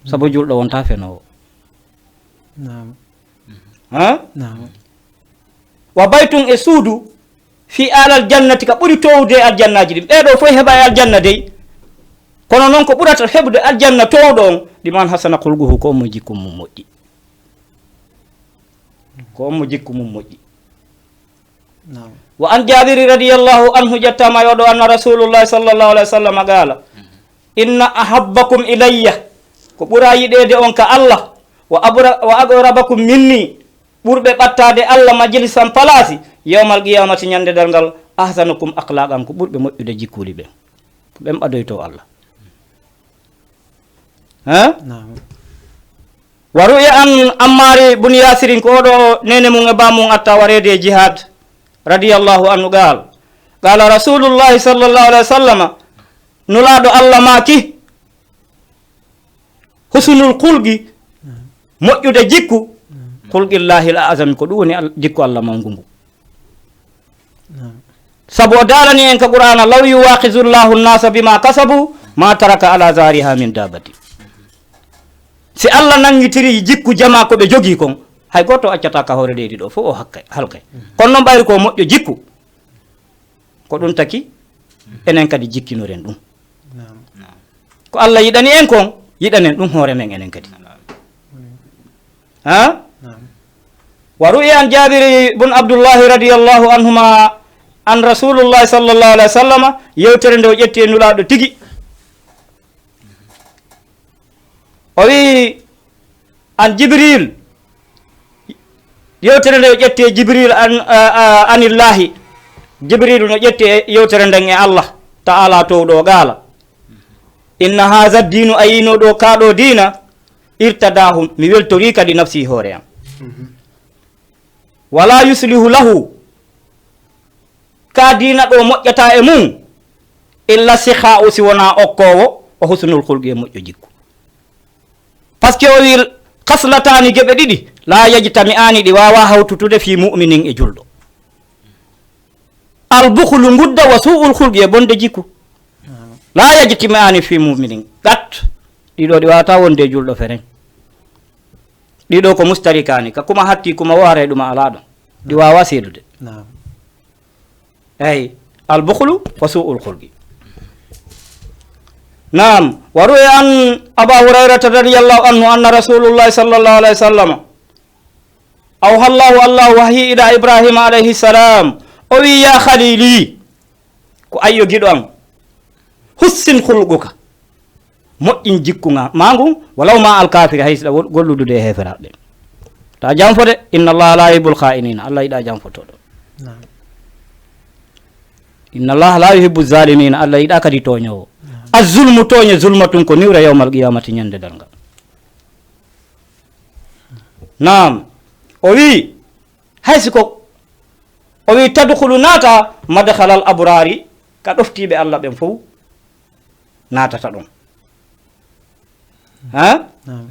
Sabu julɗo wonta fenoowo. Naam. Ha? Naam. Wa baytun, e suudu, fi alal jannati, ka ɓuri toowude e aljannaaji ɗin. Ɓee ɗoo fof heɓa e aljanna dey. Kono noon ko ɓurata heɓude aljanna toowɗo on, liman hasana khulquhu, ko on mo jikku mum moƴƴi. Ko on mo jikku mum moƴƴi. Naam. Wa an Jaabiri radiyallahu anhu, ƴettaama e oɗo, anna Rasulullahi sallallahu alaihi wasallam qaala, "Inna ahabbakum ilayya," ko ɓura yiɗeede on ka Allah, "wa abra-, wa aqrabakum minni," ɓurɓe ɓattaade Allah majlisan palaasi, yawmal qiyamati, ñande darngal, "ahsanukum akhlaqan," ko ɓurɓe moƴƴude jikkuuli ɓen. Ko ɓen ɓadoytoo Allah. Ha? Naam. Wa ru'ya an Ammaari bun Yaasirin, ko oɗo neene mum e baa mum atta wareede e jihaad, radiyallahu anhu, qaal. Qaala Rasulullahi sallallahu alaihi wa sallama, Nulaaɗo Allah maaki, "Husnul khulqi," moƴƴude jikku, "khulqillahi al azami," ko ɗum woni al-, jikku Allah mawngu ngu. Naam. Sabu o daalani en ka Qur'aana, "Law yuwaakhizullahu nnasa bima kasabu, ma taraka ala zahriha min dabbati." Si Allah nanngitiri jikku jamaa ko ɓe jogii kon, hay gooto accataa ka hoore leydi ɗo, fof o hakkay, halkay. Kono noon ɓayri ko moƴƴo jikku, ko ɗum taki enen kadi jikkinoren ɗum. Naam. Ko Allah yiɗani en kon, yiɗanen ɗum hoore men enen kadi. Ha? Naam. Wa ru'ya an Jaabiri bun Abdullahi radiyallahu anhuma an Rasulullahi sallallahu alaihi wa sallama, yewtere nde o ƴetti e Nulaaɗo tigi. O wi, an Jibril, yewtere nde o ƴetti e Jibril an, a, a, anillahi. Jibril no ƴetti e yewtere nden e Allah ta'ala towɗo o qaala, "Inna haza dinu," a yino ɗo ka ɗo diina, "irtadahu," mi weltori kadi nafsi hoore am. "Wala yuslihu lahu," ka diina ɗo moƴƴata e mum, "illa sikha'u," si wona okkoowo, "o husnul khulqi," e moƴƴo jikku. Parce que o wi, "Khaslatani," geɓe ɗiɗi, "la yajtami'ani," ɗi waawa hawtutude, "fi mu'minin," e julɗo. "Al bukhlu," ngudda, "wa su'ul khulqi," e bonde jikku. "La yajtami'ani fi mu'minin." Qat. Ɗiɗo ɗi waawata wonde e julɗo feren. Ɗiɗo ko mustarikani, ka kuma hatti kuma woo haray ɗuma alaa ɗon. Ɗi waawa seedude. Naam. Eyi, al bukhlu wa su'ul khulqi. Naam, wa ru'ya an Aba Hurayrata radiyallahu anhu anna Rasulullahi sallallahu alaihi wa sallam, awha Allahu, Allahu wahyi ila Ibrahima alayhi salam, o wi, "Ya khalili," ko ayyo giɗo am, "hussin khulquka," moƴƴin jikku nga, ma ngun, "walaw ma al kafiri," hay si ɗa wol-, golludude e heeferaaɓe. Ta janfo de, "Inna Allaha la yuhibbul kha'inina," Allah yiɗa janfotooɗo. Naam. "Inna Allaha la yuhibbu zalimina," Allah yiɗa kadi tooñoowo. Naam. "Az zulmu," tooñe, "zulmatun," ko niwre, "yawmal qiyamati," ñande darngal. Naam. O wi, hay si ko, o wi, "Tadkhulu," naata, "madkhalal abrari," ka ɗoftiiɓe Allah ɓen fow naatata ɗon. Ha? Naam.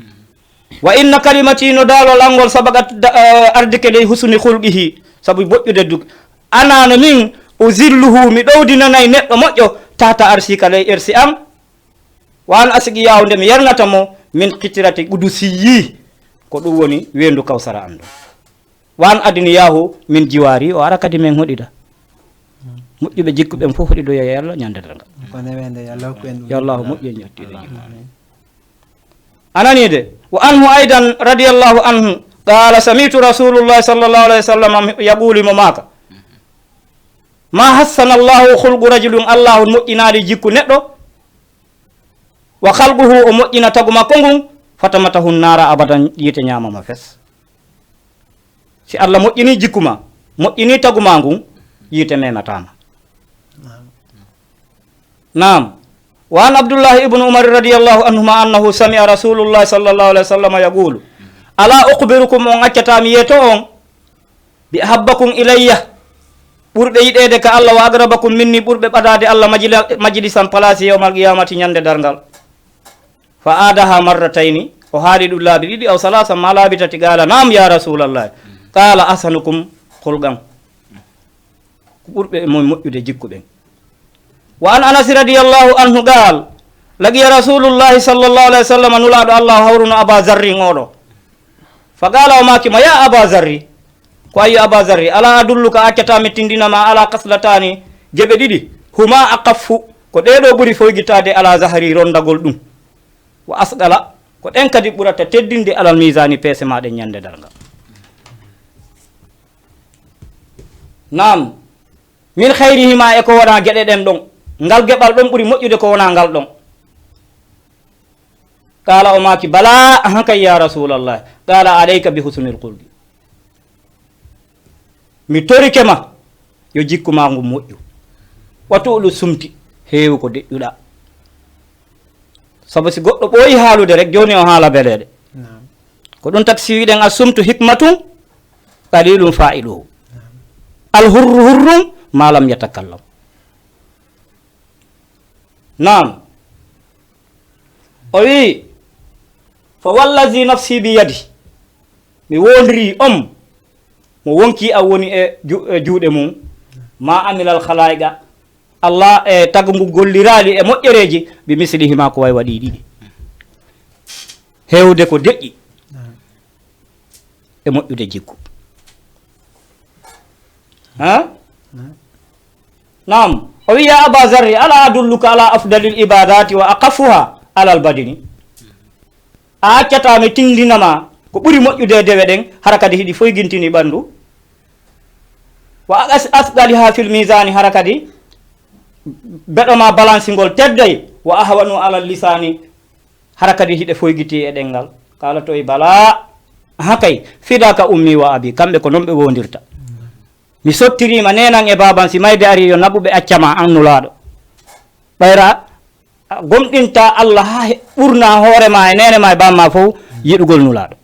Wa inna kalimati, no daalol an ngol, sabagat da-, eh, ardike ley husni khulqihi, sabu moƴƴude duk. Ana no min, uzilluhu, mi ɗowdinanay neɗɗo moƴƴo, tahta arshika, ley ersi an. Wa an asiqiyaahu, nde mi yarnata mo, min qitrati qudusiyyi, ko ɗum woni weendu Kawsara an ɗon. Wa an adniyaahu min jiwaari, o ara kadi min hoɗida. Moƴƴuɓe jikku ɓen fof hoɗidoya e Allah ñande darngal. Ko newende, yo Allah hokku en ɗum. Yo Allah moƴƴu en ñotti. Amin. A nanii de? Wa anhu aydan radiyallahu anhu, qala sami'tu rasulullahi sallallahu alayhi wa sallam yaqulu, mo maaka, ma hassana Allahu khulqu rajulin, Allahu moƴƴinaali jikku neɗɗo, wa khalquhu, o moƴƴina tagu makko ngun, fatamatahu nara abadan, yiite ñaama ma fes. Si Allah moƴƴinii jikku ma, moƴƴinii tagu ma ngun, yiite memataa ma. Naam. Naam. Wa an Abdullahi ibnu Umar radiyallahu anhuma annahu sami'a Rasulullahi sallallahu alayhi wa sallam yaqulu, ala ukhbirukum, on accataa mi yeeto on, bi ahabbakum ilayya, ɓurɓe yiɗeede ka Allah, wa aqrabakum minni, ɓurɓe ɓadaade Allah majla-, majlisan, palaasi, yawmal qiyamati, ñande darngal. Fa aadaha marratayni, o haali ɗum laabi ɗiɗi, aw salasa, ma laabi tati, qaala, naam, ya Rasulallah. Qaala, ahsanukum khulqan. Ko ɓurɓe mo moƴƴude jikku ɓen. Wa an Anas radiyallahu anhu qaal, laqiya Rasulullahi sallallahu alayhi wa sallam, Nulaaɗo Allah hawruno Aba Zarrin oɗo. Fa qaala, o maaki mo, ya Aba Zarri, ko ayi Aba Zarri, ala adulluka, accataa mi tindina ma, ala khaslataani, geɓe ɗiɗi, huma akhaffu, ko ɗee ɗoo ɓuri foygitaade, ala zahri, ronndagol ɗum, wa asqala, ko ɗen kadi ɓurata teddinde, alal miisaani, peese maa ɗen ñande darngal. Naam, min khayrihima, e ko wonaa geɗe ɗen ɗon, ngal geɓal ɗon ɓuri moƴƴude ko wonaa ngal ɗon. Qaala, o maaki, bala, ahan kay, ya Rasulallah. Qaala, alayka bi husnil khulqi. Mi torike ma, yo jikku maa ngun moƴƴu. Wa tuulu sumti, heewu ko deƴƴuɗaa. Sabu si goɗɗo ɓooyi haalude rek, jooni o haala beleeɗe. Naam. Ko ɗum tagi si wiɗen, as-sumtu hikmatun, qalilun fa'iluhu. Naam. Al hurru hurrun ma lam yatakallam. Naam. O wi'i, fa wallazi nafsi bi yadi, mi woondirii on mo wonkii an woni e ju-, e juuɗe mum, ma amilal khalaiqa, Allah e tagu ngu golliraali e moƴƴereeji, bi mislihima, ko way waɗi ɗiɗi. Heewde ko deƴƴi e moƴƴude jikku. Ha? Naam. O wi'i, ya Aba Zarri, ala adulluka ala afdalil ibadati wa aqaffuha alal badini? A accataa mi tindina ma ko ɓuri moƴƴude e dewe ɗen, hara kadi hiɗi foygintini ɓanndu. Wa as-, asqaliha fil miisaani, hara kadi beɗo ma balansi ngol tedday. Wa ahwanu alal lisaani, hara kadi hiɗe foygiti e ɗenngal. Qaala, toy, bala, aha kay, fidaka ummi wa abi, kamɓe ko non ɓe wondirta. Mi sottiriima neenan e baaban, si mayde ari yo naɓuɓe accama an Nulaaɗo. Ɓayra a gomɗinta Allah haa he-, ɓurna hoore ma e neene ma e bamma fof yiɗugol Nulaaɗo.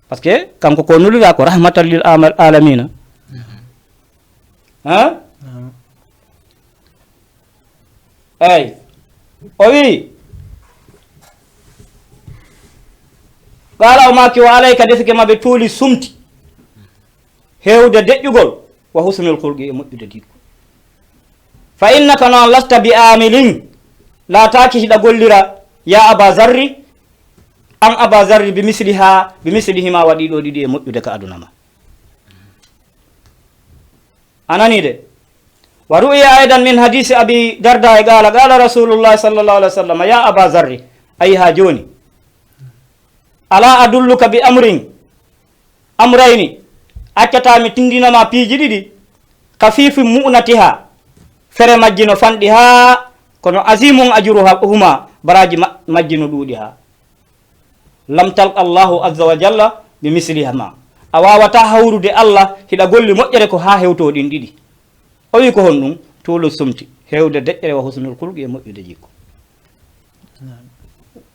Parce que kanko ko nulira ko rahmatan lil amal-, alamina. Ha? Eey. O wi'i, qaala, o maaki, wa alayka, defike ma bi tuuli sumti, heewde deƴƴugol, wa husnul khulqi, e moƴƴude jikku. Fa innaka, non, lasta bi amilin, laataaki hiɗa gollira, ya Aba Zarri, an Aba Zarri, bi misliha, bi mislihima, waɗi ɗo ɗiɗi e moƴƴude ka aduna ma. A nanii de? Wa ru'iya aydan min hadisi Abi Darda, e qaala, qaala Rasulullahi sallallahu alaihi wa sallam, ya Aba Zarri, ayi haa jooni, ala adulluka bi amrin, amrayni, accataa mi tindina ma piiji ɗiɗi, khafifi mu'natiha, fere majji no fanɗi haa, kono azimun ajruha huma, baraaji ma-, majji no ɗuuɗi haa. Lam talqa Allahu azza wa jalla bi mislihima. A waawataa hawrude Allah hiɗa golli moƴƴere ko haa hewtoo ɗin ɗiɗi. O wi'i, ko honɗum? Tuulu sumti, heewde deƴƴere, wa husnul khulqi, e moƴƴude jikku.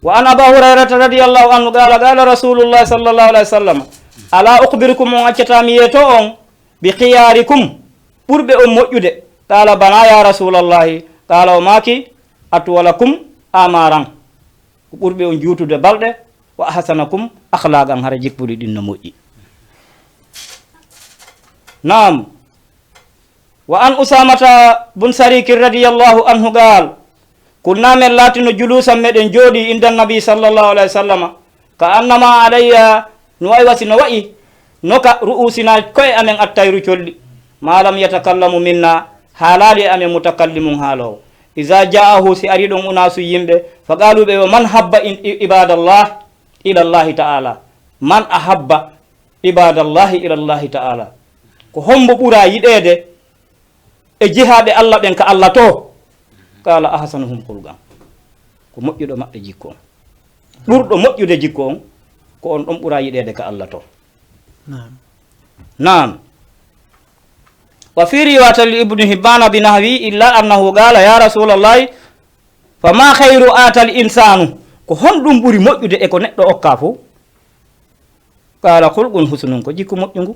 Wa an Aba Hurayrata radiyallahu anhu qala, qala Rasulullah sallallahu alaihi wasallam, ala ukhbirukum, on accataa mi yeeto on, bi khiyarikum, ɓurɓe on moƴƴude? Qala, bala ya Rasulallahi. Qala, o maaki, atwalakum amaran. Ko ɓurɓe on juutude balɗe, wa ahsanakum akhlaqan, hara jikkuuji ɗin no moƴƴi. Naam. Wa an Usamata bun Sarikin radiyallahu anhu qaal, kunna, men laatino, juluusan, meɗen jooɗii, inda Nabi sallallahu alayhi wa sallama, ka annama alayya, no wayi wa si no wayi, no ka ru'usina, ko'e amen, attayru, colli. Ma lam yatakallamu minna, haalaali e amen mutakallimun, haaloowo. Iza ja'ahu, si arii ɗon, unaasu, yimɓe, fa qaalu, ɓe wi'a, man habba in-, i-, ibadallah ilallahi ta'ala. Man ahabba ibadallahi ilallahi ta'ala. Ko hombo ɓura yiɗeede e jihaaɓe Allah ɓen ka Allah to? Qala ahsanuhum khulqan. Ko moƴƴuɗo maɓɓe jikku on. Ɓurɗo moƴƴude jikku on, ko on ɗon ɓura yiɗeede ka Allah to. Naam. Naam. Wa fi riwayatin li Ibni Hibbana bi nahwi, illa annahu qala, ya Rasulallahi, fa ma khayru atal insanu? Ko honɗum ɓuri moƴƴude e ko neɗɗo okka fow? Qala khulqun husunun, ko jikku moƴƴungu.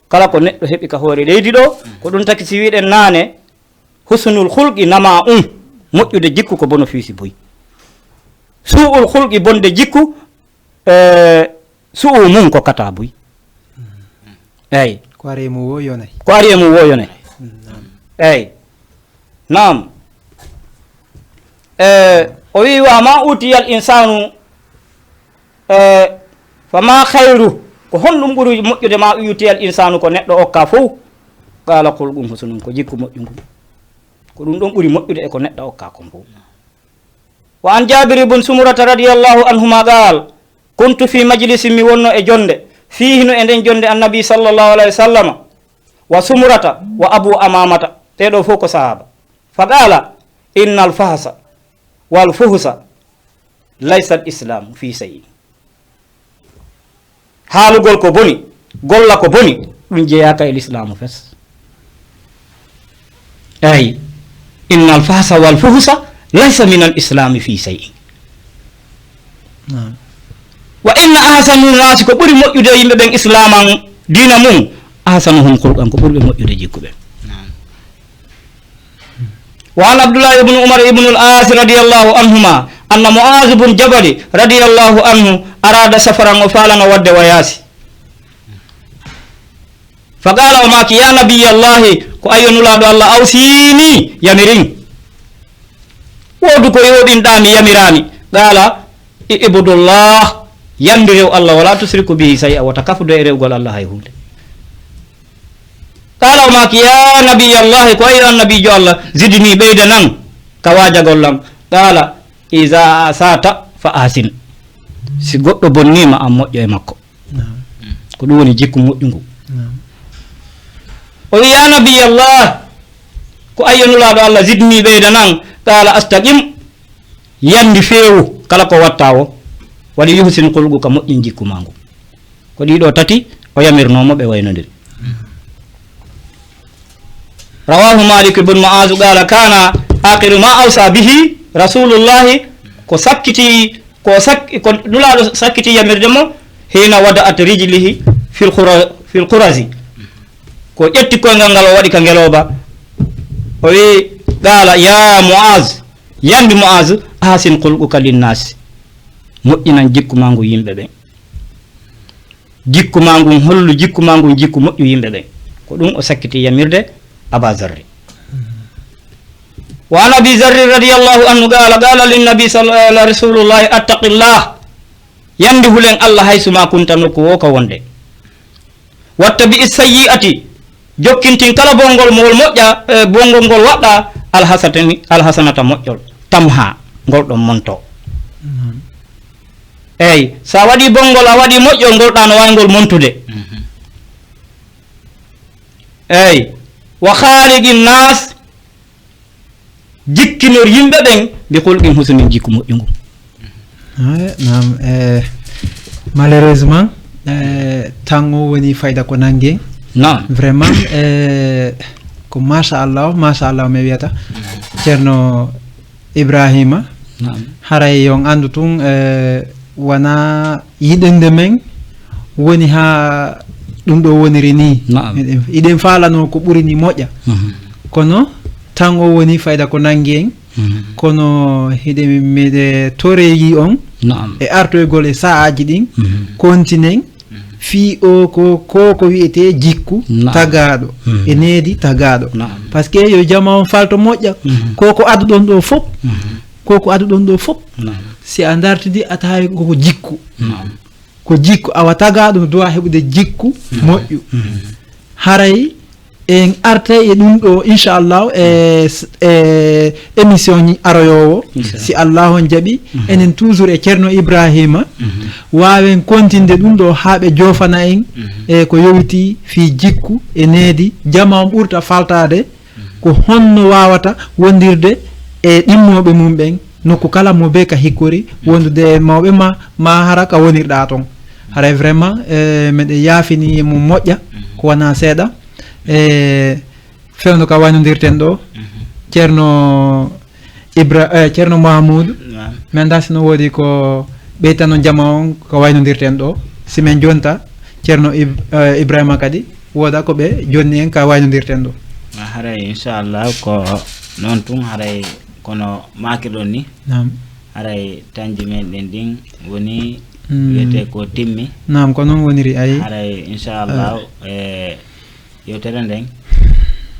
Kala ko neɗɗo heɓi ka hoore leydi ɗo, ko ɗum taki si wiɗen naane, husnul khulqi nama um, moƴƴude jikku ko bono fiisi buy. Su'ul khulqi, bonde jikku, e, su'u mum ko kata buy. Eyyi. Ko ari e mum wo yonay. Ko ari e mum wo yonay. Mm, naam. Eyyi. Naam. E, o wi, wa ma utiyal insanu, e, fa ma khayru, ko honɗum ɓuri moƴƴude ma utiyal insanu, ko neɗɗo okka fow? Qala khulqun husunun, ko jikku moƴƴungu. Ko ɗum ɗon ɓuri moƴƴude e ko neɗɗo okka kon fow. Wa an Jabir ibn Sumurata radiyallahu anhuma qal, kuntu fi majlisin, mi wonno e jonde, fihi, no e nden jonde Annabi sallallahu alayhi wa sallama, wa Sumurata, wa Abu Amamata, ɓee ɗoo fow ko sahaaba. Fa qala, innal fahsa wal fuhsa laysa al islamu fi shay'in. Haalugol ko boni, golla ko boni, ɗum jeyaaka e lislaamu fes. Eyi, innal fahsa wal fuhsa laysa min al islami fi shay'in. Naam. Wa inna ahsanu nnaasi, ko ɓuri moƴƴude e yimɓe ɓen islaaman, diina mum, ahsanuhum khulqan, ko ɓurɓe moƴƴude jikku ɓen. Naam. Wa an Abdullah ibn Umar ibn al-As radiyallahu anhuma anna Mu'az bun Jabali radiyallahu anhu arada safaran, o faalano waɗde wayaasi. Fa qala, o maaki, ya nabiyallahi, ko ayyo Nulaaɗo Allah, awsini, yamirin. Woodu ko yooɗinɗaa mi, yamiraa mi. Qala, i'budullah, yanndi rew Allah, wala tushriku bihi shay'a, wota kafude e rewgol Allah hay huunde. Qala, o maaki, ya nabiyallahi, ko ayyo annabiijo Allah, zidni, ɓeydanan ka waajagol lan. Qala, iza asata fa ahsin. Si goɗɗo bonniima, an moƴƴo e makko. Naam. Ko ɗum woni jikku moƴƴungu. Naam. O wi, ya nabiyallahi, ko ayyo Nulaaɗo Allah, zidni, ɓeydanan. Qala, astaqim, yanndi feewu kala ko watta wo. Wali yuhsin khulquka, moƴƴin jikku maa ngu. Ko ɗii ɗoo tati o yamirnoo mo, ɓe waynondiri. Rawahu Malik ibn Mu'az qala, kana akhiru ma awsa bihi Rasulullahi, ko sakkiti, ko sak-, ko Nulaaɗo sakkiti yamirde mo, hina wada'at rijlihi fil khura-, fil khurazi. Ko ƴetti koyngal ngal, o waɗi ka ngelooba. O wi, qala, ya Mu'az, yanndi Mu'az, ahsin khulquka linnas. Moƴƴinan jikku maa ngu yimɓe ɓen. Jikku maa ngun, hollu jikku maa ngun jikku moƴƴu yimɓe ɓen. Ko ɗum o sakkiti yamirde Aba Zarri. Wa an Abi Zarri radiyallahu anhu qala, qala linnabi sal-, Rasulullahi, attaqillah. Yanndi hulen Allah haysu ma kunta, nokku wo ka wonde. Wattabi'i sayyi'ati, jokkintin kala bongol mo wol moƴƴa, eh, bongol ngol waɗɗa, alhasatani, alhasanata, moƴƴol. Tamha, ngol ɗon monto. Mhm. Eyi, so a waɗii bonngol, a waɗii moƴƴol, ngol ɗaa no waawi ngol montude. Mhm. Eyi, wa khaaliqin naas, jikkinor yimɓe ɓen, bi khulqin husunin, jikku moƴƴungu. Haya, naam, eh, malheureusement, eh, tan o woni fayda ko nanngi en. Naam. Vraiment, eh, ko machallah, machallah mi wiyata. Ceerno Ibrahima, naam, haray on anndu tun, eh, wona yiɗande men woni haa ɗum ɗo woniri nii. Naam. Eɗen, eɗen faalano ko ɓuri nii moƴƴa. Mhm. Kono tan o woni fayda ko nanngi en. Mhm. Kono hiɗe, miɗe toreyi on Naam. e artoygol e sa'aaji ɗin, Mhm. kontinen, fii o ko, ko, ko wi'etee jikku Naam. tagaaɗo, Mhm. e needi tagaaɗo. Naam. Parce que yo jama on falto moƴƴa, Mhm. ko ko aduɗon ɗo fof, Mhm. ko ko aduɗon ɗo fof, Naam. si a dartidi a tawi koko jikku. Naam. Ko jikku, awa tagaaɗo no duwa heɓude jikku Mhm. moƴƴu. Mhm. Haray en artay e ɗum ɗo, inchallah, e, e émission ñi-, aroyoowo, Inchallah. si Allah on jaɓi, Mhm. enen toujours e Ceerno Ibrahima, Mhm. waawen kontinde ɗum ɗo haa ɓe joofana en Mhm. e ko yowiti fii jikku e needi, jama on ɓurta faltaade, ko honno waawata wondirde e ɗimmooɓe mum ɓen, nokku kala mo bee ka hikkori, wondude e mawɓe ma, ma hara ka wonirɗaa ton. Haray vraiment, e, meɗen yaafini mo moƴƴa, ko wonaa seeɗa. E, fewndo ka waynondirten ɗo, Ceerno Ibra-, e, Ceerno Mahamuudu, Naam. mi anndaa si no woodi ko ɓeytanon jama on ka waynondirten ɗo. Si men jonta Ceerno Ib-, e, Ibrahima kadi, wooda ko ɓe jonni en ka waynondirten ɗo. Ah, haray, inchallah, ko noon tun, haray kono maaki ɗon ni. Naam. Haray tanji men ɗen ɗin woni Mm. wiyetee ko timmi. Naam, ko noon woniri, ayi. Haray, inchallah, e yewtere nden,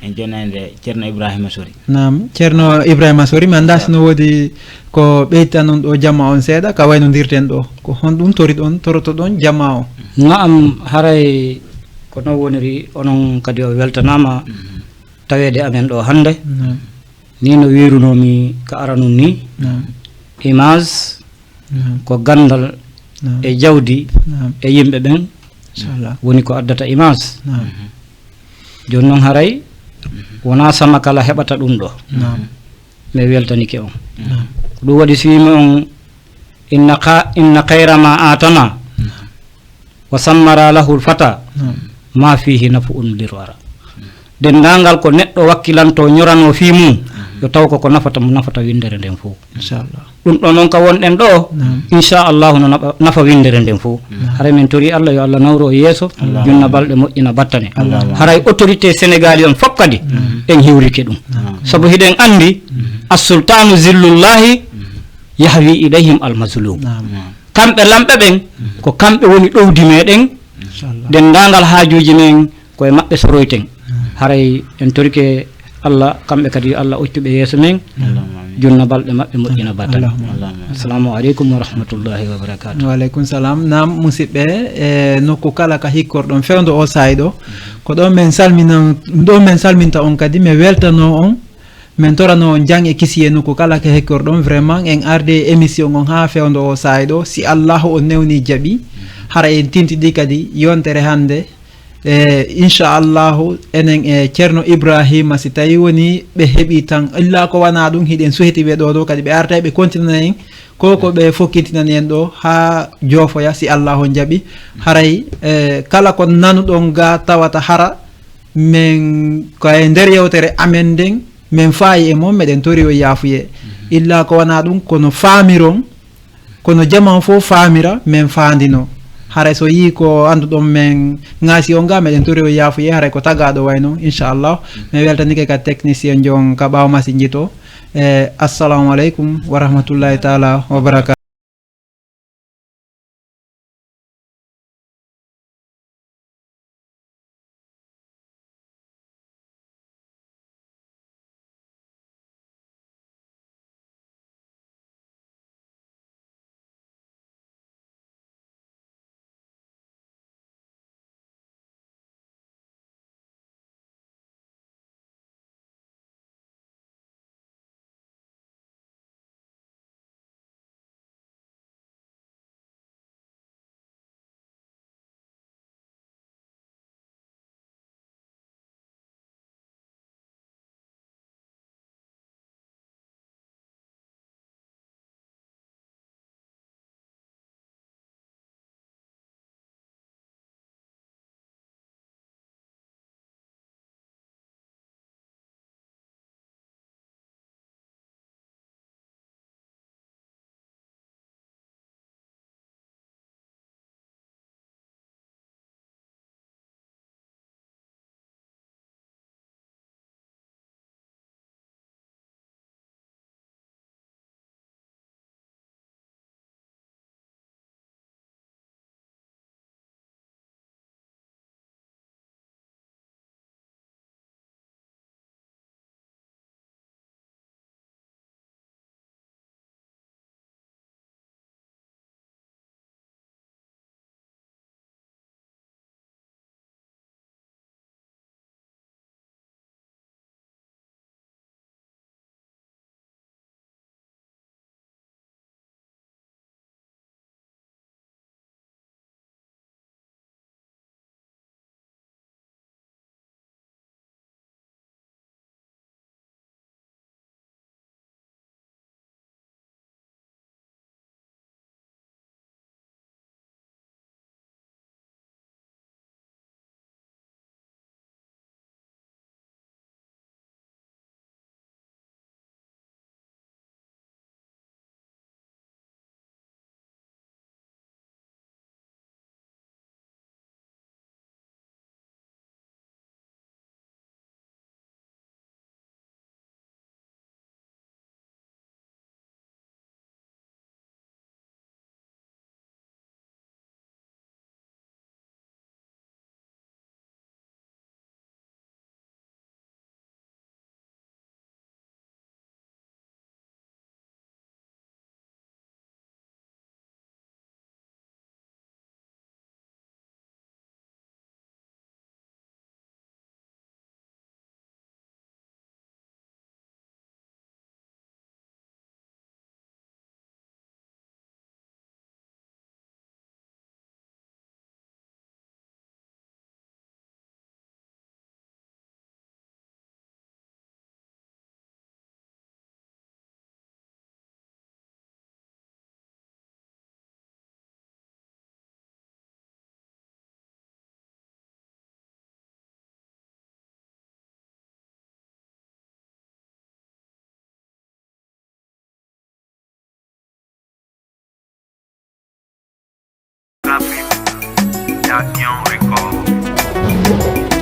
en jonnay nde Ceerno Ibrahima Sori. Naam, Ceerno Ibrahima Sori, mi anndaa si no woodi ko ɓeytanon ɗo jama on seeɗa, ka waynondirten ɗo. Ko honɗum toriɗon, torotoɗon jama on? Naam, haray ko noon woniri, onon kadi o weltanaama Mhm. taweede amen ɗo hannde. Naam. Ni no wiirunoomi ka aranun ni, Naam. image Naam. ko ganndal Naam. e jawdi Naam. e yimɓe ɓen Inchallah. woni ko addata image. Naam. Jooni noon haray wonaa sama kala heɓata ɗum ɗo. Naam. Mi weltanike on. Naam. Ko ɗum waɗi si wiimi on, inna kha-, inna khayra ma atana Naam. wa sammara lahul fata Naam. ma fihi nafu'un lil wara. Denndaangal ko neɗɗo wakkilanto ñoranoo fii mum, yo taw ko ko nafata mo nafata winndere nden fof. Inchallah. Ɗum ɗo noon ka wonɗen ɗo, Naam. inchallahu no naɓa-, nafa winndere nden fof. Naam. Haray men tori Allah yo Allah nawru o yeeso, Allahumma. junna balɗe moƴƴina battane. Allahumma. Haray autorité Sénégal on fof kadi, Naam. en hiwrike ɗum. Naam. Sabu hiɗen anndi, Naam. as-sultanu zillullahi yahwi ilayhim al-mazlum. Naam. Naam. Kamɓe lamɓe ɓen, ko kamɓe woni ɗowdi meɗen, Inchallah. denndaangal haajuuji men, ko e maɓɓe soroyten. Haray en torike Allah, kamɓe kadi yo Allah occu ɓe yeeso men, Allahumma amin. junna balɗe maɓɓe, moƴƴina battane. Allahumma amin. Allahumma amin. Assalamu aleykum wa rahmatullahi wa barakatuh. Wa aleykum salam. Naam, musidɓe, e nokku kala ka hikkorɗon fewndo o saa'i ɗo, ko ɗo men salmina, ɗo men salminta on kadi, mi weltanoo on, Min torano on jam e kisiyee nokku kala ko hekkorɗon. Vraiment, en arde e émission on haa fewndo o saa'i ɗo. Si Allahu on newni jaɓi, hara en tintidi kadi yontere hannde. E, inchallahu, enen e Ceerno Ibrahima, si tawi woni ɓe heɓi tan, illa ko wana ɗum, hiɗen suhiti ɓe ɗo ɗo kadi ɓe arta ɓe kontinana en ko ko ɓe fokkintinani en ɗo haa joofoya, si Allahu on jaɓi. Haray, e, kala ko nanuɗon ga tawata hara men ko e nder yewtere amen nden, men faayi e mon, meɗen tori o yaafuyee. Illa ko wana ɗum, kono faamiron, kono jaman fof faamira, men faandino. Haray so yii ko annduɗon men ŋaasi on ga, meɗen tori o yaafuyee, haray ko tagaaɗo wayno, inchallah. Men weltanike ka technicien jon ka ɓaawo masinji to. E, assalamu aleykum wa rahmatullahi taala wa barakatuh. Action Record.